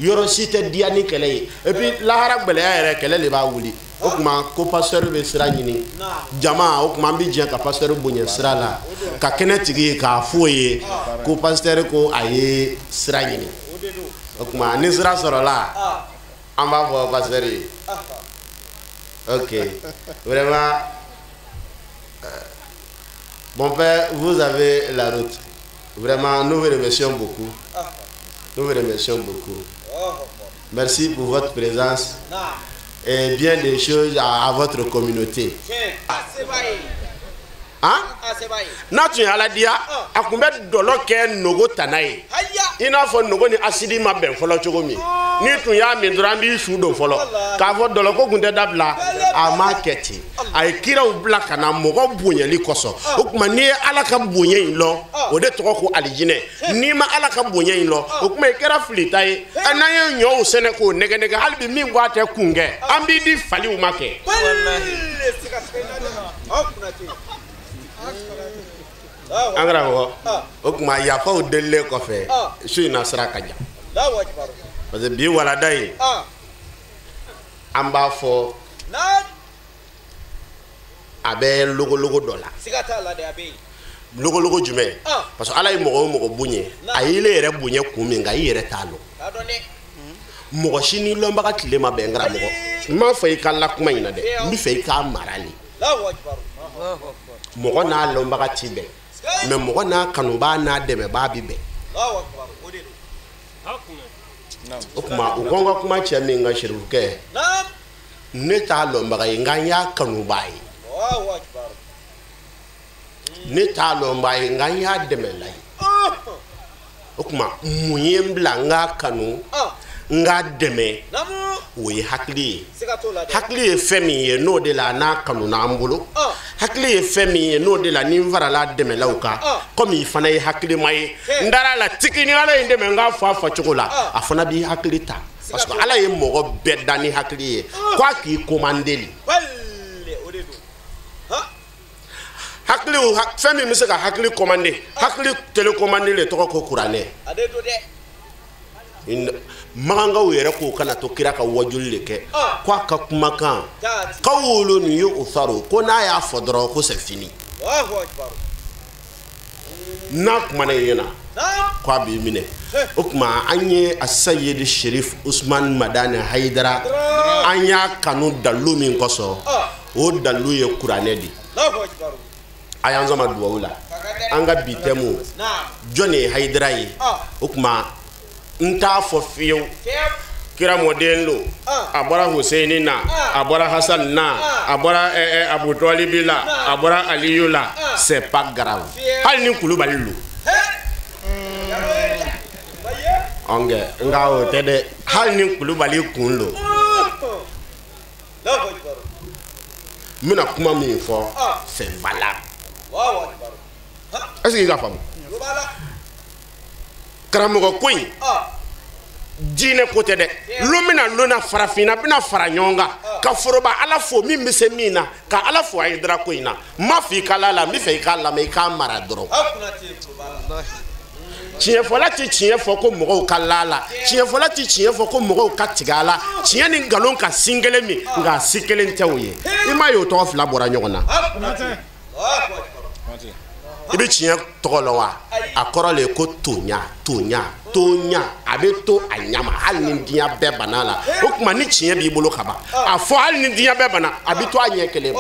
Yɔrɔ si tɛ diya ni kɛlɛ ye. Et puis lahara gɛlɛya yɛrɛ, kɛlɛ de b'a wuli. O tuma ko pasteur bɛ sira ɲini jama, o tuma an bɛ jɛ ka pasteur bonya sira la, ka kɛnɛ tigi ye k'a f'o ye ko pasteur ko a ye sira ɲini. O tuma ni sira sɔrɔla, an b'a fɔ pasteur ye. Ok, vraiment, mon père, vous avez la route. Vraiment, nous vous remercions beaucoup. Nous vous remercions beaucoup. Merci pour votre présence et bien des choses à votre communauté. Hein? N'a tun ye Ala diya, a tun bɛ dɔlɔ kɛ nogo tana ye. I n'a fɔ nogo ni asidi ma bɛn fɔlɔ cogo min. N'i tun y'a min dɔrɔn, an b'i su don fɔlɔ. K'a fɔ dɔlɔ ko tun tɛ dabila, a m'a kɛ ten. A ye kiraw bila ka na mɔgɔ bonyali kosɔn. O tuma n'i ye Ala ka bonya in lɔn, o de tɔgɔ ko alijinɛ. N'i ma Ala ka bonya in lɔn, o tuma i kɛra filita ye. N'an ye ɲɔw sɛnɛ k'o nɛgɛ nɛgɛ, hali bi min ko a tɛ kun kɛ, an b'i di faliw ma kɛ. An karamɔgɔ, o tuma yafaw delilen kɔfɛ, su in na sira ka jan. Parce que bi walada in, an b'a fɔ a bɛ logologo dɔ la. Logologo jumɛn? Parce que Ala ye mɔgɔ o mɔgɔ bonya, a y'ile yɛrɛ bonya kun min kan, i yɛrɛ t'a lɔn. Mɔgɔ si ni lɔnbaga tile ma bɛn. Karamɔgɔ, n m'a fɔ i ka lakuma in na dɛ, n bɛ fɛ i k'a mara le. Mɔgɔ n'a lɔnbaga ti bɛn, mɛ mɔgɔ n'a kanubaa n'a dɛmɛbaa bi bɛn. O tuma u ko n ka kuma cɛ min kan, Serifukɛ, ne t'a lɔnbaga ye, nka n y'a kanubaa ye. Ne t'a lɔnbaga ye, nka n y'a dɛmɛla ye. O tuma mun ye n bila n k'a kanu, n k'a dɛmɛ? O ye hakili ye. Hakili ye fɛn min ye, n'o de la n'a kanu n'an bolo. Hakili ye fɛn min ye, n'o de la ni n farala dɛmɛlaw kan, komi i fana ye hakilima ye. N dara la tigi ni Ala ye n dɛmɛ n k'a fɔ a fɔcogo la, a fana b'i hakili ta. Parce que Ala ye mɔgɔ bɛɛ da ni hakili ye, k'a k'i commandé. Hakili fɛn min bɛ se ka hakili commandé hakili télécommandé le tɔgɔ ko kuranɛ. Magangaw yɛrɛ k'o kana to kira ka wajuli de kɛ k'a ka kumakan k'awolo nin ye o faro ko n'a y'a fɔ dɔrɔn ko c'est fini. N'a kumana i ɲɛna k'a b'i minɛ. O tuma an ye Asayidi Sherif Usman Madani Hayidara an y'a kanu dalu min kosɔn o dalu ye kuranɛ de. A y'an sama duwawu la an ka bi tɛmu jɔn ye Hayidara ye. O tuma n t'a fɔ fiyewu kira mɔden lo a bɔra Huseyini na a bɔra Hasan na a bɔra Abu Tɔlibi la a bɔra Aliyu la c'est pas grave hali ni Kulubali lo. Ɔnkɛ nka o tɛ dɛ hali ni Kulubali kun lo. N bɛna kuma min fɔ c'est valable. Est-ce que i k'a faamu? Karamɔgɔ ko in diinɛ ko tɛ dɛ. Lon bɛna lon na farafinna bɛna fara ɲɔgɔn kan ka foroba Ala fo min bɛ se min na ka Ala fo Hayidara ko in na. N m'a fɔ i ka la la n bɛ fɛ i k'a lamɛn i k'a mara dɔrɔn. Tiɲɛfɔla tɛ tiɲɛ fɔ ko mɔgɔw ka la la tiɲɛfɔla tɛ tiɲɛ fɔ ko mɔgɔw ka tigɛ a la tiɲɛ ni nkalon ka sin kelen min nka si kelen tɛ o ye. I m'a ye o tɔgɔ fila bɔra ɲɔgɔn na. I bɛ tiɲɛ tɔgɔ lɔn wa? A kɔrɔ le ye ko toɲa toɲa toɲa a bɛ to a ɲama hali ni diɲɛ bɛɛ banna la. O tuma ni tiɲɛ b'i bolo ka ban a fɔ hali ni diɲɛ bɛɛ banna a bɛ to a ɲɛ kelen ma.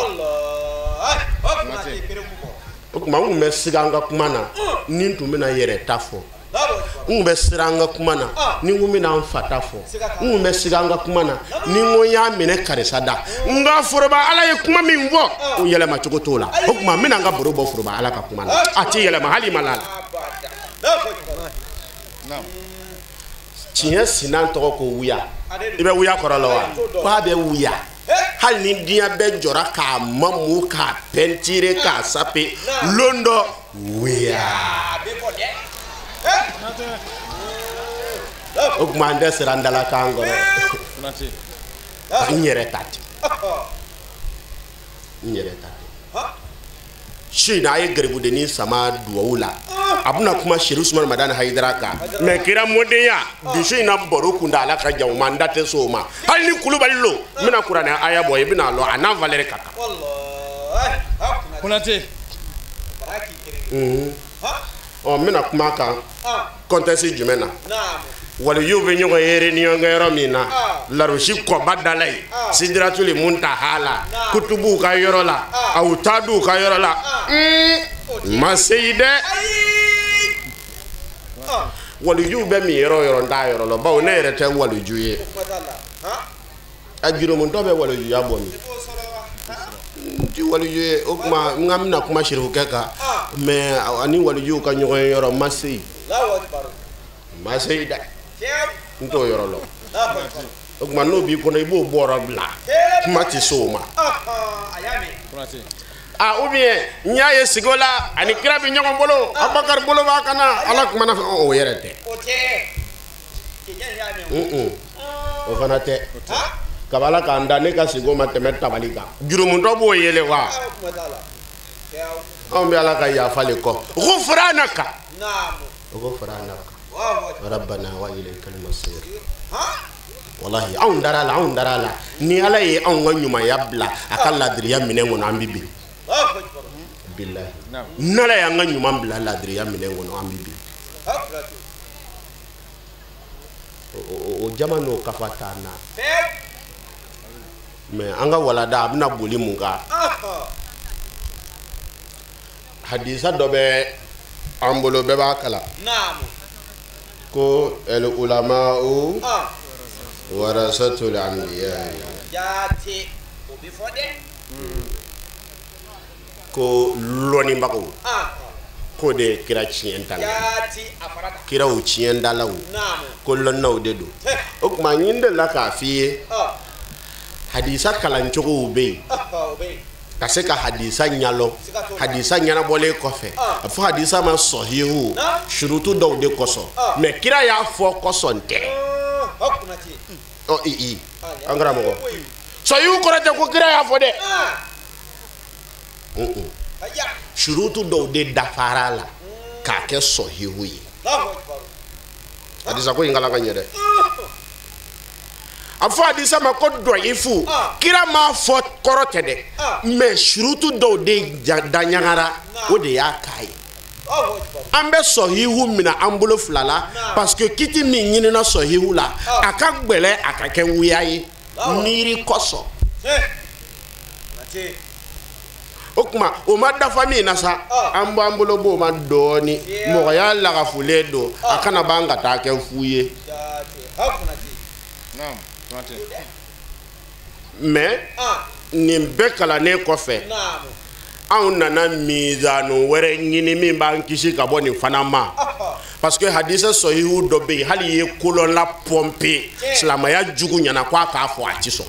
O tuma n tun bɛ siga an ka kuma na ni n tun bɛna yɛrɛ ta fɔ. N tun bɛ siran an ka kuma na ni n kun bɛna n fa ta fɔ. N tun bɛ siga an ka kuma na ni n ko n y'a minɛ karisa da. N ka foroba Ala ye kuma min fɔ o yɛlɛma cogo t'o la. O tuma n bɛna n ka baro bɔ foroba Ala ka kuma na a tɛ yɛlɛma hali ma la la. Tiɲɛ sinan tɔgɔ ko wuya. I bɛ wuya kɔrɔ la wa? K'a bɛ wuya. Hali ni diɲɛ bɛɛ jɔra k'a mamu k'a pɛntire k'a sape lon dɔ wuya. O tuma an tɛ siran dalakan kɔrɔ. N yɛrɛ ta ten. N yɛrɛ ta ten. Su in na a ye garibudennin sama duwawu la. A bɛna kuma Sherif Usman Madani Hayidara kan. Mɛ kira mɔdenya bi su in na baro kun da ala ka jan o ma n da tɛ s'o ma. Hali ni Kulubali lo n bɛna kuranɛ aya bɔ i bɛna lɔn a n'a valeur ka kan. Konate. Ɔ n bɛna kuma kan contexte jumɛn na? Waliyuw bɛ ɲɔgɔn ye réunion kɛ yɔrɔ min na Larosi kɔba da la yen Sidiratuli Muntaha la kutubuw ka yɔrɔ la awutaduw ka yɔrɔ la n ma se yen dɛ. Waliyuw bɛ min yɔrɔ o yɔrɔ n t'a yɔrɔ lɔn bawo ne yɛrɛ tɛ waliju ye. A jurumutɔ bɛ walijuya bɔ min? N ti waliju ye. O tuma n ka bɛna kuma Serifukɛ kan mɛ ani walijuw ka ɲɔgɔn ye yɔrɔ n ma se yen. N ma se yen dɛ. N t'o yɔrɔ lɔn. O tuma n'o b'i kɔnɔ i b'o bɔrɔ bila kuma tɛ se o ma. Ah ou bien n y'a ye sigo la ani kira bɛ ɲɔgɔn bolo Abubakar bolo b'a kan na Ala kumana fɛ o yɛrɛ tɛ. O fana tɛ. Kabala k'an da ne ka sigo ma tɛmɛ tabali kan. Jurumutɔ b'o yele wa? Anw bɛ Ala ka yafa le kɔ. Gufranaka. Gufranaka. Rabbana wa ilaykal masir. Wallahi anw dara la anw dara la ni Ala ye anw ka ɲumanya bila a ka ladiriya minɛn kɔnɔ an bɛ bin. Bilahi. N'Ala y'an ka ɲuman bila ladiriya minɛn kɔnɔ an bɛ bin. O jama n'o kafa t'an na. Mɛ an ka walada a bɛna boli mun kan? Hadisa dɔ bɛ an bolo bɛɛ b'a kalan. Ko el ulama'u warasatul anbiya. Ko lɔnnibagaw k'o de ye kira tiɲɛ ta la kiraw tiɲɛ dalaw ko lɔnnaw de don. O tuma n delila k'a f'i ye hadisa kalancogow bɛ yen ka se ka hadisa ɲalɔ hadisa ɲɛnabɔlen kɔfɛ a fɔ hadisa ma sɔhihu surutu dɔw de kosɔn mɛ kira y'a fɔ kosɔn tɛ. Ɔ i an karamɔgɔ sɔhihu kɔrɔ tɛ ko kira y'a fɔ dɛ. Surutu dɔw de dafara la k'a kɛ sɔhihu ye. Hadisa ko in kalan ka ɲɛ dɛ. A fɔ hadisa ma ko dɔyifu, kira m'a fɔ kɔrɔ tɛ dɛ, mais surutu dɔw de daɲagara, o de y'a k'a ye. An bɛ sɔhihu minɛ an bolo fila la parce que kiti min ɲinina sɔhihu la, a ka gbɛlɛ a ka kɛ wuya ye miiri kosɔn. O tuma o ma dafa min na sa, an b'an bolo b'o ma dɔɔni, mɔgɔya lagafulen don, a kana ban ka taa kɛ fu ye. Mais nin bɛɛ kalannen kɔfɛ, anw nana mizanu wɛrɛ ɲini min b'an kisi ka bɔ nin fana ma, parce que hadisa sɔhihu dɔ bɛ yen, hali i ye kolɔnla pɔnpe silamɛya jugu ɲɛna ko a k'a fɔ, a ti sɔn.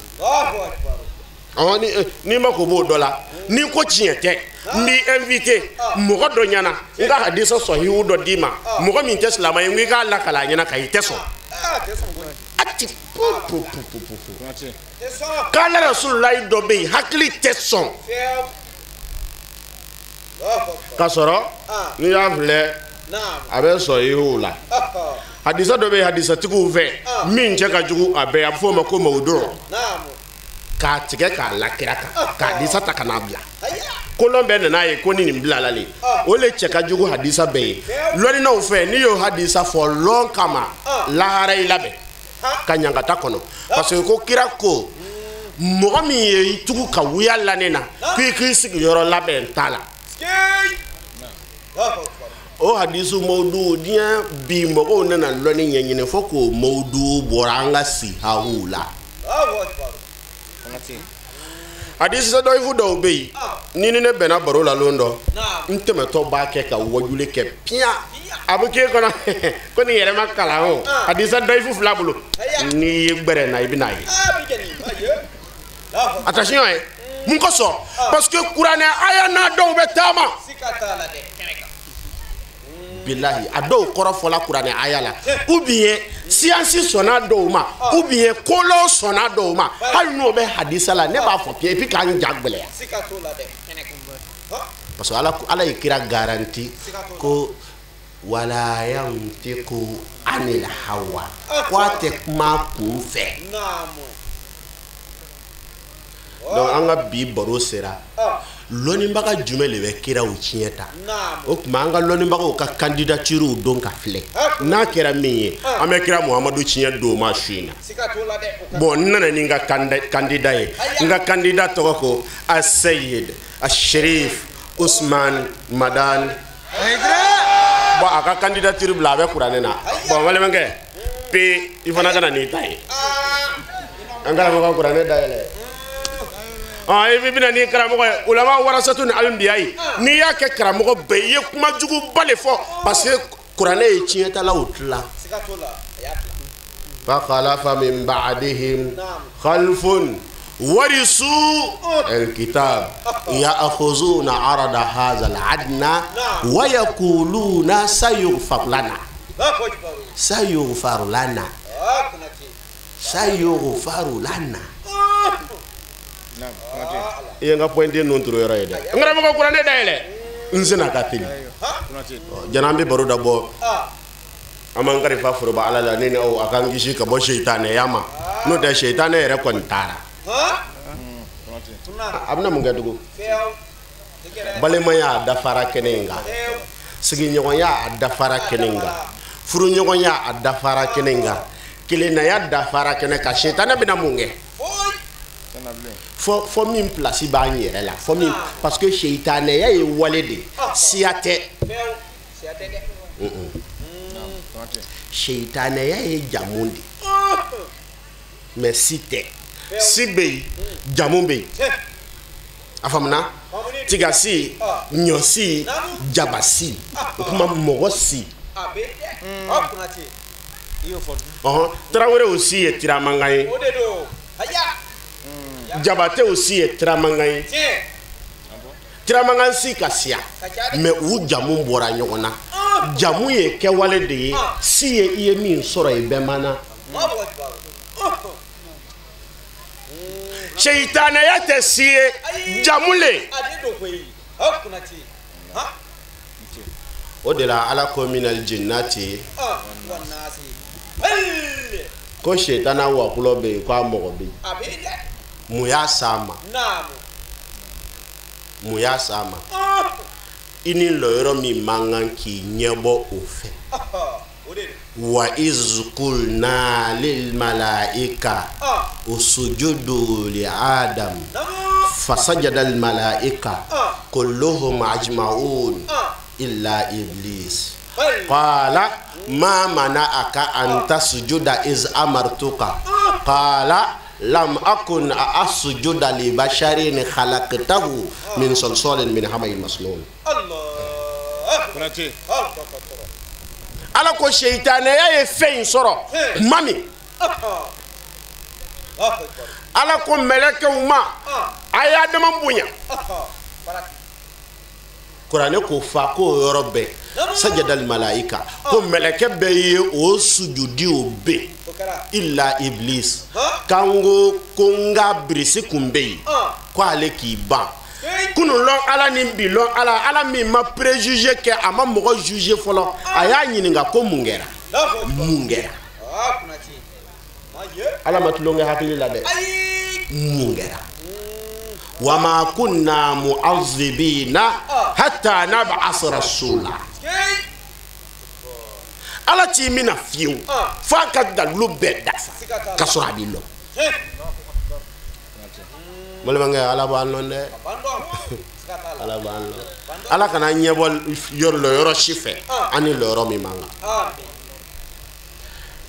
N'i ma ko b'o dɔ la, n'i ko tiɲɛ tɛ, n b'i invité mɔgɔ dɔ ɲɛna, n ka hadisa sɔhihu dɔ d'i ma, mɔgɔ min tɛ silamɛ ye, n ko i k'a lakali a ɲɛna ka i tɛ sɔn. A ti pu pu pu pu pu. K'ala Rasulullahi dɔ bɛ yen, hakili tɛ sɔn. K'a sɔrɔ n'i y'a filɛ, a bɛ sɔhihu la. Hadisa dɔ bɛ yen hadisatigiw fɛ min cɛ ka jugu a bɛɛ, a bɛ f'o ma ko mawudu. K'a tigɛ k'a la kira kan, k'a hadisa ta ka n'a bila. Kolɔn bɛɛ nana ye ko ni nin bilala le, o le cɛ ka jugu hadisa bɛɛ ye. Lɔnninaw fɛ, n'i y'o hadisa fɔ lɔn kama, lahara i labɛn ka ɲangata kɔnɔ, parce que ko kira ko mɔgɔ min ye i tugu ka wuya la ne na, k'i k'i sigiyɔrɔ labɛn ta la. O hadisu mawudu, diɲɛ bi mɔgɔw nana lɔnni ɲɛɲini fo k'o mawudu bɔra an ka sihaw la. Hadisa dɔyifu dɔw bɛ yen, ni ne bɛnna baro la lon dɔ, n tɛmɛtɔ b'a kɛ ka wajuli kɛ piyan, a bɛ k'e kɔnɔ ko nin yɛrɛ ma kalan o. Hadisa dɔyifu fila bolo, n'i ye gbɛrɛ na i bɛ n'a ye. Attention ye, mun kosɔn? Parce que kuranɛ aya n'a dɔw bɛ taama. Bilahi, a dɔw kɔrɔ fɔla kuranɛ aya la, ou bien science sɔnna dɔw ma, ou bien kolon sɔnna dɔw ma, hali n'o bɛ hadisa la, ne b'a fɔ piyan et puis k'an ja gbɛlɛya. Parce que ala ye kira garanti ko wala yantiqu anil hawa, ko a tɛ kuma kun fɛ. Donc an ka bi baro sera lɔnnibaga jumɛn de bɛ kiraw tiɲɛ ta? O tuma an ka lɔnnibagaw ka candidature don ka filɛ, n'a kɛra min ye, an bɛ kira Muhamadu tiɲɛ don ma su in na. Bon, n nana ni n ka candidat ye, n ka candidat tɔgɔ ko Aseyid Asherif Usman Madan. Bon, a ka candidature bila a bɛ kuranɛ na. Bon, n balimakɛ, pe i fana ka na n'i ta ye. An karamɔgɔ kuranɛ dayɛlɛ. I bɛna ni karamɔgɔ ye, ulama warasatu ni alimbiya ye, n'i y'a kɛ karamɔgɔ bɛɛ i ye kuma juguba de fɔ, parce que kuranɛ ye tiɲɛtalaw tila. Fakhalafa min ba'dihim khalfun warisu alkitab ya'khuzuna arada hadha al'adna wa yaquluna sayughfar lana, sayughfar lana, sayughfar lana. I ye n ka pointe ninnu turu yɔrɔ ye dɛ. N karamɔgɔ kuranɛ dayɛlɛ, n sina ka teli. Jana an bɛ baro dabɔ, an b'an kalifa foroba ala la, ne ni aw a k'an kisi ka bɔ seitanɛya ma, n'o tɛ seitanɛ yɛrɛ kɔni taara. A bɛna mun kɛ tugun? Balimaya a dafara kɛnɛ in kan, sigiɲɔgɔnya a dafara kɛnɛ in kan, furuɲɔgɔnya a dafara kɛnɛ in kan, kelennaya dafara kɛnɛ kan, seitanɛ bɛna mun kɛ? Fɔ min place b'an yɛrɛ la, fɔ min, parce que seitanɛya ye wale de ye, siya tɛ. Seitanɛya ye jamu de ye, mais si tɛ. Si bɛ yen, jamu bɛ yen. A faamuna? Tigasi, ɲɔsi, jabasi, o kuma mɔgɔ si. Tarawelew si ye tiramangan ye. Jabatew si ye tiramangan ye. Tiramangan si ka siya, mais u jamu bɔra ɲɔgɔn na. Jamu ye kɛwale de ye, si ye i ye min sɔrɔ i bɛɛ man na. Seitanɛya tɛ si ye, jamu le. O de la Ala ko minal jinnati ko shetana wakulɔ bɛ yen k'a mɔgɔ bɛ yen. Mun y'a s'a ma? Mun y'a s'a ma? I ni lɔyɔrɔ min man kan k'i ɲɛbɔ o fɛ. Wa iz qulna lil malaika usujudu li Adam fasajada al malaika kulluhum ajma'un illa iblis qala ma mana'aka an tasjuda iz amartuka qala lam akun asjuda li basharin khalaqtahu min salsalin min hama'in masnun. Ala ko seytanɛya ye fɛn in sɔrɔ tuma min, Ala ko mɛlɛkɛw ma a ye Adama bonya. Kuranɛ ko fa k'o yɔrɔ bɛɛ sajadal malaika ko mɛlɛkɛ bɛɛ ye o sujudi o bɛɛ illa iblis kango ko n ka birisi kun bɛ yen ko ale k'i ban. Kunun lɔn Ala ni bi lɔn Ala, Ala min ma préjugé kɛ, a ma mɔgɔ jugé fɔlɔ, a y'a ɲininka ko mun kɛra, mun kɛra. Ala ma tulonkɛ hakili la dɛ, mun kɛra. Wa ma kunna mu'azzibina hatta nab'asa rasula. Ala t'i mina fiyewu f'a ka dalilu bɛɛ dafa ka sɔrɔ a b'i lɔn. Balimakɛ, Ala b'an lɔn dɛ, Ala b'an lɔn. Ala kana ɲɛbɔ yɔrɔ si fɛ an ni lɔyɔrɔ min man kan.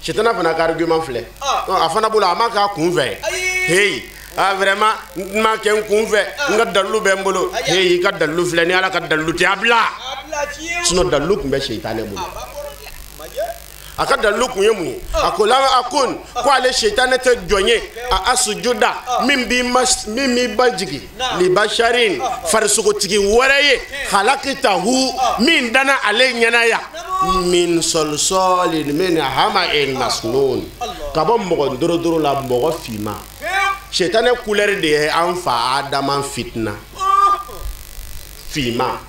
Sitana fana ka argument filɛ, a fana bolo a ma k'a kun fɛ. Hey, ah vraiment n ma kɛ n kun fɛ, n ka dalilu bɛ n bolo. Hey, i ka dalilu filɛ, ni Ala ka dalilu tɛ a bila. Sinon dalilu tun bɛ sitana bolo. A ka dalilu kun ye mun ye? A ko la a ko ko ale sitana tɛ jɔn ye a asujuda min b'i ma min b'i ba jigin libasharin farisogotigi wɛrɛ ye halakitahu min danna ale ɲɛna yan min solsolin min hama'in masnun ka bɔ mɔgɔ dorodoro la mɔgɔ finma. Sitana couleur de ye an fa Adama fitina finma.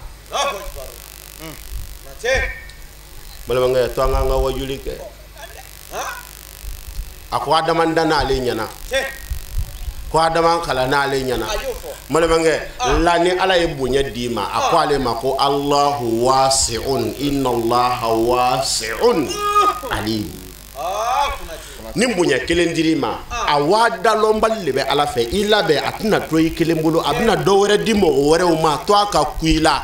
Balimakɛ, to an k'an ka wajuli kɛ. A ko Adama danna ale ɲɛna, ko Adama kalanna ale ɲɛna. Balimakɛ, la ni Ala ye bonya d'i ma, a ko ale ma ko Allahu wasi'un inna Allaha wasi'un alim. Ni bonya kelen dir'i ma, a waa dalɔnbali de bɛ Ala fɛ. I labɛn, a tɛna to i kelen bolo, a bɛna dɔ wɛrɛ di mɔgɔ wɛrɛw ma, to a ka ku i la.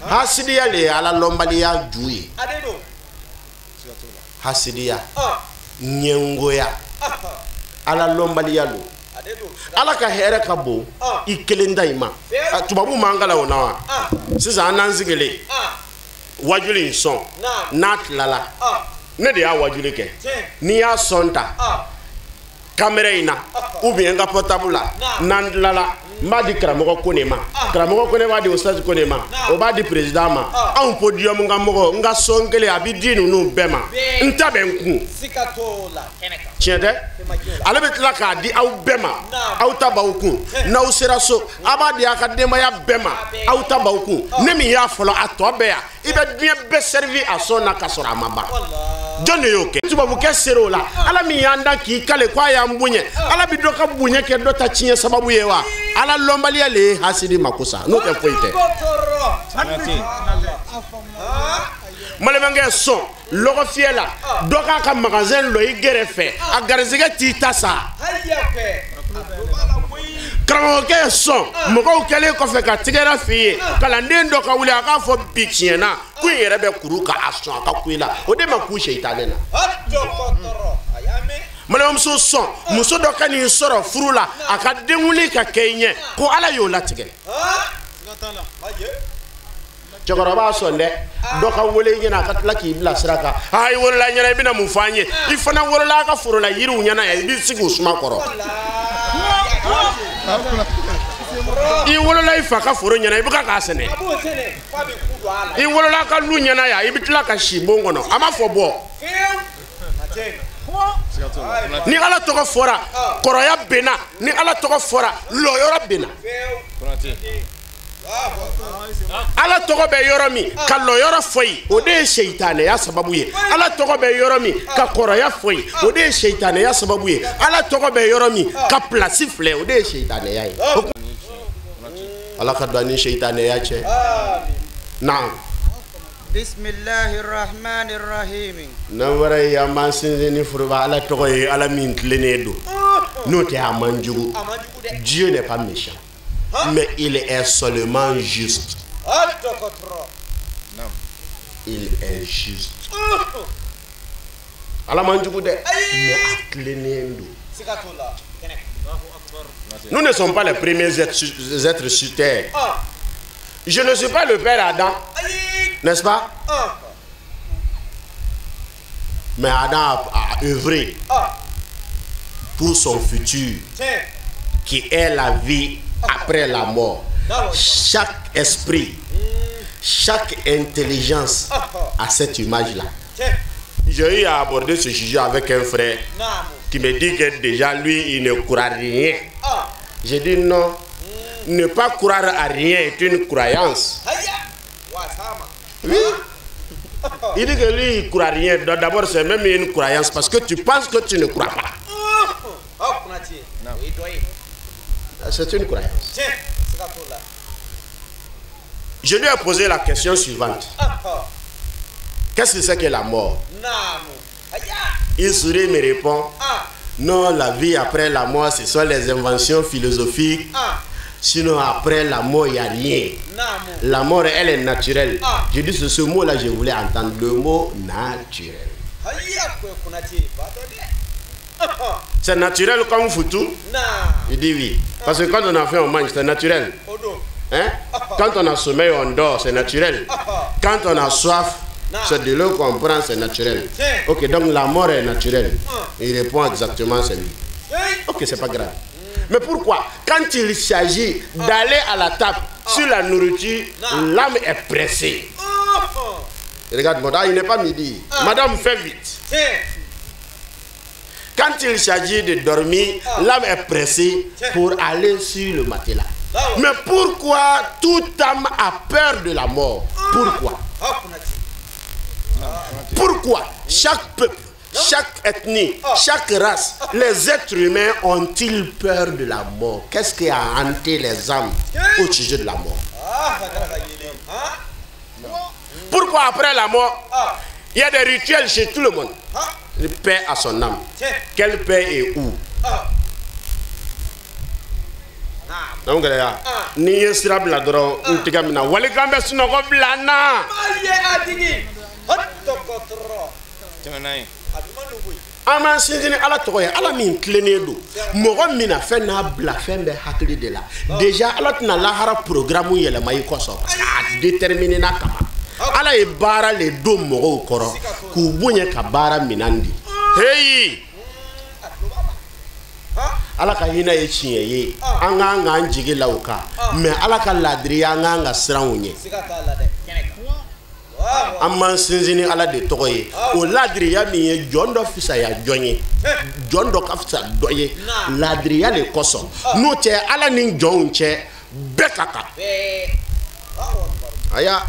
Hasidiya le ye Ala lɔnbaliya ju ye. Hasidiya, ɲɛngoya, Ala lɔnbaliya lo. Ala ka hɛrɛ ka bon i kelen da i ma. Tubabu m'an kalan o na wa? Sisan an n'an sigilen wajuli in sɔn n'a tilala, ne de y'a wajuli kɛ. N'i y'a sɔn ta kamera in na ou bien n ka portable la, n'an tilala n b'a di karamɔgɔ Kone ma, karamɔgɔ Kone b'a di Ustaz Kone ma, o b'a di président ma. Anw podium ka mɔgɔ, n ka sɔn kelen a bɛ di ninnu bɛɛ ma, n ta bɛ n kun. Tiɲɛ tɛ? Ale bɛ tila k'a di aw bɛɛ ma, aw ta b'aw kun. N'aw sera so, a b'a di aw ka denbaya bɛɛ ma, aw ta b'aw kun. Ne min y'a fɔlɔ a tɔ bɛɛ yan, i bɛ diɲɛ bɛɛ servi a sɔn na ka sɔrɔ a ma ban. Jɔn de y'o kɛ? Tubabukɛ sera o la. Ala min y'an dan k'i kale k'a y'an bonya, Ala bɛ dɔ ka bonya kɛ dɔ ta tiɲɛ sababu ye wa? Ala lɔnbaliya le ye hasidi mako sa, n'o tɛ foyi tɛ. Balimakɛ, sɔn lɔgɔ fiyɛ la, dɔ k'a ka magasin lɔ i gɛrɛfɛ, a garisɛgɛ t'i ta sa. Karamɔgɔkɛ sɔn mɔgɔw kɛlen kɔfɛ ka tigɛrɛ f'i ye, kalanden dɔ ka wuli a k'a fɔ bi tiɲɛ na ko in yɛrɛ bɛ kuru k'a sɔn a ka ku i la, o de ma ku sɛyitanɛ na. Balimamuso sɔn muso dɔ ka n'i sɔrɔ furu la, a ka denwuli ka kɛ i ɲɛ ko Ala y'o latigɛ. Cɛkɔrɔba sɔn dɛ, dɔ ka wele i ɲɛna a ka tila k'i bila sira kan. Aa, i wolola ɲɛna, i bɛna mun fɔ an ye? I fana wolola a ka foro la yiriw ɲɛna yan, i b'i sigi u suma kɔrɔ. I wolola i fa ka foro ɲɛna, i bɛ k'a sɛnɛ. I wolola a ka lu ɲɛna yan, i bɛ tila ka si bon kɔnɔ. A ma fɔ bɔ. Ni Ala tɔgɔ fɔra kɔrɔya bɛ na, ni Ala tɔgɔ fɔra lɔyɔrɔ bɛ na. Ala tɔgɔ bɛ yɔrɔ min ka lɔyɔrɔ fɔ yen, o de ye seitanɛya sababu ye. Ala tɔgɔ bɛ yɔrɔ min ka kɔrɔya fɔ yen, o de ye seitanɛya sababu ye. Ala tɔgɔ bɛ yɔrɔ min ka pilasi filɛ, o de ye seitanɛya ye. Ala ka don ni seitanɛya cɛ. Naam. Bismillahirrahmanirrahim. N'an bɔra yen, an b'an sinsin ni foroba Ala tɔgɔ ye, Ala min tilennen don. N'o tɛ a man jugu. Dieu n'est pas méchant, mais il est seulement juste. Il est juste. Ala man jugu dɛ, mais a tilennen don. Nous ne sommes pas les premiers êtres sur terre. Je ne suis pas le père Adam, n'est-ce pas? Mais Adam a œuvré pour son futur, qui est la vie après la mort. Chaque esprit, chaque intelligence a cette image-là. J'ai eu à aborder ce sujet avec un frère qui me dit que déjà lui, il ne croit rien. J'ai dit non. Ne pas croire à rien est une croyance. Oui. Il dit que lui, il ne croit rien. D'abord, c'est même une croyance parce que tu penses que tu ne crois pas. C'est une croyance. Je lui ai posé la question suivante. Qu'est-ce que c'est que la mort? Il sourit et me répond, non, la vie après la mort, ce sont les inventions philosophiques. Sinon, après la mort, il n'y a rien. La mort, elle est naturelle. Je dis ce mot-là, je voulais entendre le mot naturel. C'est naturel comme foutu? Il dit oui. Parce que quand on a faim, on mange, c'est naturel. Hein? Quand on a sommeil, on dort, c'est naturel. Quand on a soif, c'est de l'eau qu'on prend, c'est naturel. Ok, donc la mort est naturelle. Il répond exactement, c'est lui. Ok, c'est pas grave. Mais pourquoi? Quand il s'agit d'aller à la table sur la nourriture, l'âme est pressée. Regarde, il n'est pas midi. Madame, fais vite. Quand il s'agit de dormir, l'âme est pressée pour aller sur le matelas. Mais pourquoi toute âme a peur de la mort? Pourquoi? Pourquoi chaque peuple, chaque ethnie, chaque race, les êtres humains ont-ils peur de la mort? Qu'est-ce qui a hanté les âmes au sujet de la mort? Pourquoi après la mort, il y a des rituels chez tout le monde? Paix à son âme. Quelle paix et où? Donc, ni yesira bila dɔrɔn n tigɛ min na walikan bɛ sunɔgɔ bila n na. An b'an sinsin ni Ala tɔgɔ ye, Ala min tilennen don. Mɔgɔ min na fɛn n'a bila fɛn bɛ hakili de la. Déjà Ala tɛna lahara programme yɛlɛma i kɔsɔn parce que a déterminé n'a kama. Ala ye baara le don mɔgɔw kɔrɔ k'u bonya ka baara minɛn di. Heyi! Ala ka hinɛ ye tiɲɛ ye, an k'an k'an jigi la o kan, mais Ala ka laadiriya an k'an ka siran o ɲɛ. An b'an sinsin ni Ala de tɔgɔ ye. O laadiriya min ye jɔn dɔ fisaya jɔn ye, jɔn dɔ ka fisa dɔ ye, laadiriya de kosɔn. N'o tɛ Ala ni jɔnw cɛ bɛɛ ka kan. Aya,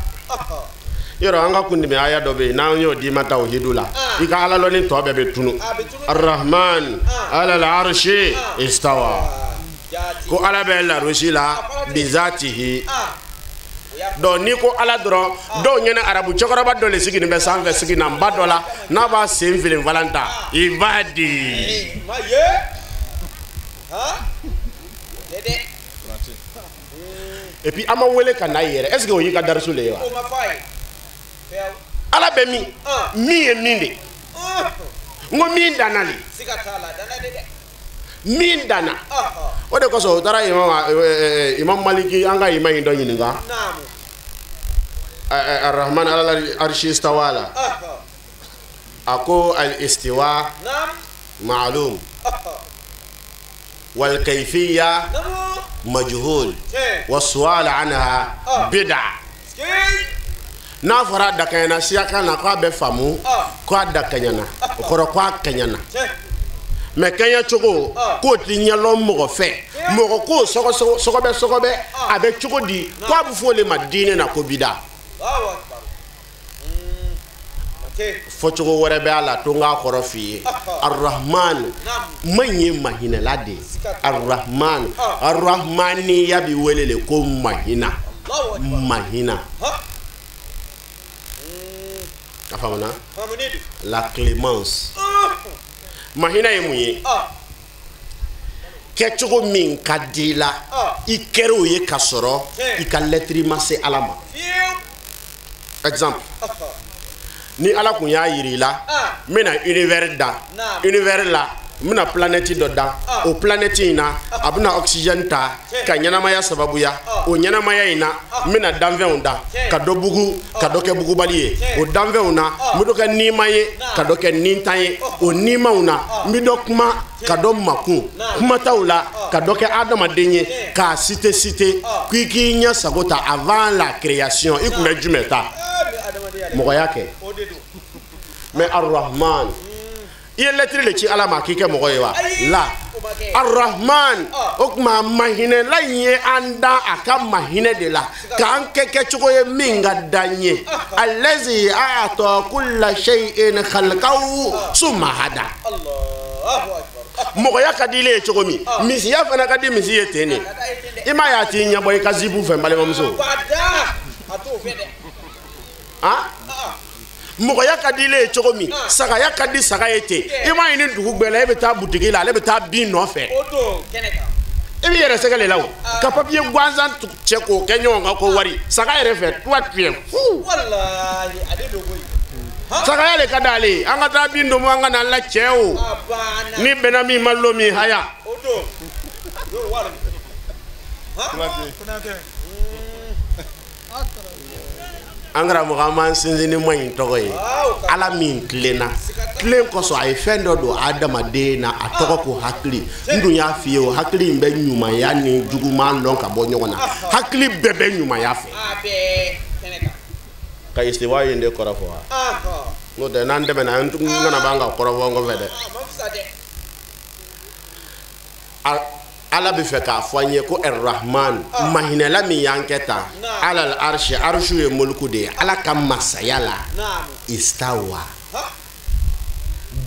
yɔrɔ an ka kundimi aya dɔ bɛ yen n'an y'o d'i ma tawhidu la, i ka Ala lɔnni tɔ bɛɛ bɛ tunu. Arrahman ala al-arshi istawa. Ko Ala bɛ larusi la bizatihi. Donc n'i ko Ala dɔrɔn, dɔw ɲɛna arabu cɛkɔrɔba dɔ le sigilen bɛ sanfɛ siginanba dɔ la, n'a b'a sen fili falan ta, i b'a di. Et puis an ma wele ka na yɛrɛ, est-ce que o y'i ka darisu le ye wa? Ala bɛ min? Min ye min de? N ko min danna le. Min danna. O de kosɔn o taara Imam Maliki an ka imam in dɔ ɲininka. Arrahman ala arshi istawa la. A ko al-istiwa ma'lum wal kayfiyya majhul wa su'al anha bid'a. N'a fɔra a dakɛɲɛna siyakan na k'a bɛ faamu k'a dakɛɲɛna o kɔrɔ k'a kɛɲɛna mais kɛɲɛ cogo k'o ti ɲɛlɔn mɔgɔ fɛ mɔgɔ k'o sɔgɔbɛ sɔgɔbɛ a bɛ cogo di k'a bɛ fɔ o de ma diinɛ na ko bida fɔcogo wɛrɛ bɛ a la to n k'a kɔrɔ f'i ye arahman man ye mahinɛla de ye arahman arahmaniya bi wele de ko mahina mahina a faamuna la clémence mahina ye mun ye kɛcogo min ka di i la i kɛra o ye ka sɔrɔ i ka lɛtiri ma se Ala ma exemple ni Ala kun y'a yira i la n bɛna univers dan univers la n bɛna planète dɔ dan o planète in na a bɛna oxygène ta ka ɲɛnamaya sababuya o ɲɛnamaya in na n bɛna danfɛnw dan ka dɔ bugu ka dɔ kɛ bugubali ye o danfɛnw na n bɛ dɔ kɛ nima ye ka dɔ kɛ nintan ye o nimaw na n bɛ dɔ kuma ka dɔ makun kumataw la ka dɔ kɛ adamaden ye k'a cité cité k'i k'i ɲɛ sago ta avant la création i tun bɛ jumɛn ta mɔgɔya kɛ mais Ar-Rahman i ye lɛtiri de ci Ala ma k'i kɛ mɔgɔ ye wa la Ar-Rahman o tuma mahinɛla in ye an dan a ka mahinɛ de la k'an kɛ kɛcogo ye min ka d'an ye allazi a'ata kulla shay'in khalqahu summa hada mɔgɔya ka di ile ye cogo min misiya fana ka di misi ye ten de i m'a ye a t'i ɲɛbɔ i ka zipu fɛ n balimamuso mɔgɔya ka di ile ye cogo min sagaya ka di saga ye ten i m'a ye ni dugu gbɛla e bɛ taa butigi la ale bɛ taa bin nɔfɛ i b'i yɛrɛ sɛgɛ de la o ka papiye gansan cɛ k'o kɛ ɲɔgɔn kan ko wari saga yɛrɛ fɛ toi tu es fou sagaya de ka d'ale ye an ka taa bin domo an ka n'an la cɛ o ni bɛnna min ma lo min haya an karamɔgɔ an b'an sinsin ni ma in tɔgɔ ye Ala min tilenna tilen kosɔn a ye fɛn dɔ don adamaden na a tɔgɔ ko hakili n dun y'a f'i ye o hakili in bɛ ɲumanya ni juguman lɔn ka bɔ ɲɔgɔn na hakili bɛɛ bɛ ɲumanya fɛ ka istiwa in de kɔrɔ fɔ wa n'o tɛ n'an tɛmɛna an kana b'an ka kɔrɔfɔ n kɔfɛ dɛ Ala bɛ fɛ k'a fɔ an ye ko Ar-Rahman mahinɛla min y'an kɛ tan alal arshi arshu ye moliku de ye Ala ka masaya la istawa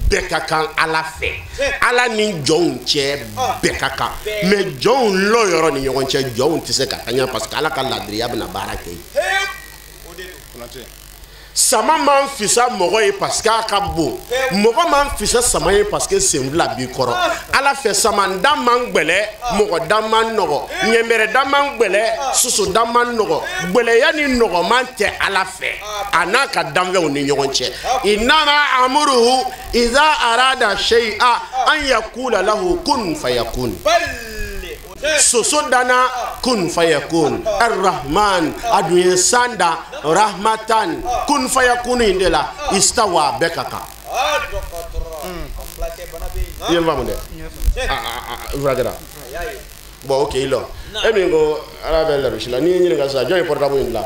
bɛɛ ka kan Ala fɛ Ala ni jɔnw cɛ bɛɛ ka kan mais jɔnw lɔyɔrɔ ni ɲɔgɔn cɛ jɔnw tɛ se ka taa ɲɛ parce que Ala ka ladiriya bɛna baara kɛ yen. Sama man fisa mɔgɔ ye parce que a ka bon mɔgɔ man fisa sama ye parce que sen fila b'i kɔrɔ Ala fɛ samanda man gbɛlɛ mɔgɔ da man nɔgɔ ɲɛmɛrɛ da man gbɛlɛ soso da man nɔgɔ gbɛlɛya ni nɔgɔman tɛ Ala fɛ a n'a ka danfɛnw ni ɲɔgɔn cɛ innama amuruhu iza arada shay'a an yakula lahu kun fayakun soso dana kun fayakun Ar-Rahman a dun ye san da rahmatan kun fayakun in de la istawa bɛɛ ka kan i ye n faamu dɛ i furakɛra bon ok i lɔ e min ko Ala bɛ larusi la n'i ye ɲininka sisan jɔn ye portable in dilan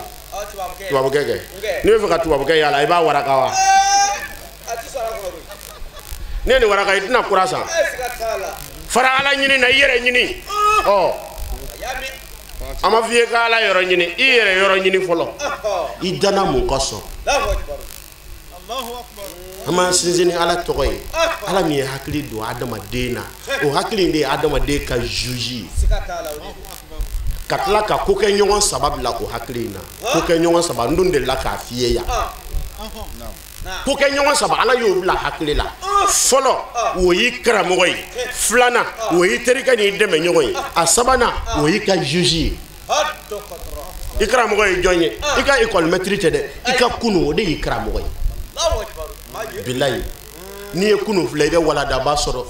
tubabukɛ kɛ n'i bɛ fɛ ka tubabukɛ y'a la i b'a waraka wa ne ye nin waraka i tɛna kura san fara Ala ɲini na i yɛrɛ ɲini ɔ a ma f'i ye ka Ala yɔrɔ ɲini i yɛrɛ yɔrɔ ɲini fɔlɔ i danna mun kosɔn an b'an sinsin ni Ala tɔgɔ ye Ala min ye hakili don adamaden na o hakili in de ye adamaden ka juge ye ka tila ka kokɛ ɲɔgɔn saba bila o hakili in na kokɛ ɲɔgɔn saba n dun delila k'a f'i ye yan kokɛ ɲɔgɔn saba Ala y'o bila hakili la fɔlɔ o y'i karamɔgɔ ye filanan o y'i terikɛ n'i dɛmɛ ɲɔgɔn ye a sabanan o y'i ka juge ye i karamɔgɔ ye jɔn ye i ka école maître tɛ dɛ i ka kunu o de y'i karamɔgɔ ye bilayi n'i ye kunu filɛ i bɛ waladaba sɔrɔ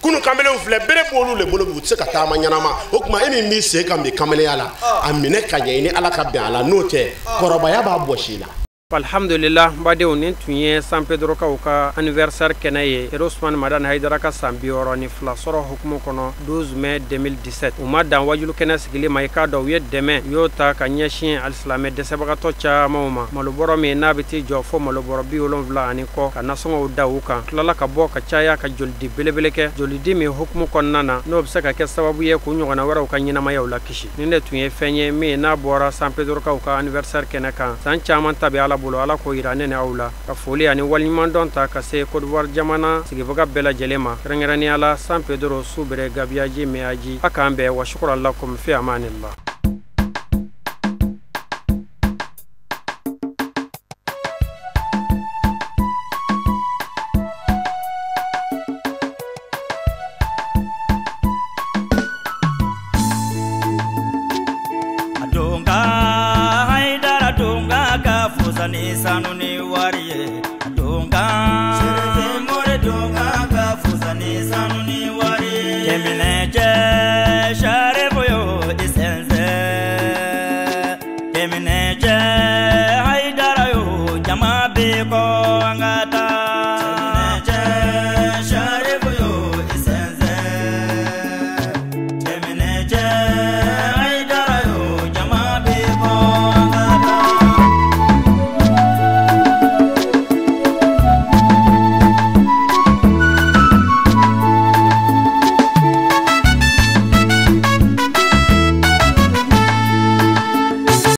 kunu kamelenw filɛ bere b'olu de bolo bi u tɛ se ka taama ɲɛnama o tuma e min b'i sen kan bi kamelenya la a minɛ ka ɲɛ i ni Ala ka bɛn a la n'o tɛ kɔrɔbaya b'a bɔsi i la. Alhamdulillah badenw, nin tun ye San Pedrokaw ka anniversaire kɛnɛ ye, Chérif Ousmane Madani Haidara ka san 62 sɔrɔ hukumu kɔnɔ, 12 mai 2017. U ma dan wajulu kɛnɛ sigili ma. I k'a dɔn u ye dɛmɛ u y'o ta ka ɲɛsin alisilamɛ dɛsɛbagatɔ camanw ma. Malobɔrɔ min n'a bɛ t'i jɔ fo malobɔrɔ 70 ani kɔ, ka nasɔngɔw da u kan, tilala ka bɔ ka caya ka jolidi belebele kɛ, jolidi min hukumu kɔnɔna na n'o bɛ se ka kɛ sababu ye k'u ɲɔgɔnna wɛrɛw ka ɲɛnamayaw la kisi. Nin de tun ye fɛn ye min n'a bɔra San Pedrokaw ka anniversaire kɛnɛ kan. San caman ta bɛ Ala bolo, Ala k'o yira ne ni aw la. Ka foli ani waleɲumandɔn ta ka se Côte d'Ivoire jamana sigibaga bɛɛ lajɛlen ma, kɛrɛnkɛrɛnnenya la San Pedro Subere Gabiyaji Meyaji. A k'an bɛn wa. Shukran lakum, fi amanillah. Donga Haidara, donga ka fusa ni sanu ni wari ye. Donga Chérif more, donga ka fusa ni sanu ni wari ye. Jɛminɛ cɛ Chérif yo isense, jɛminɛ cɛ.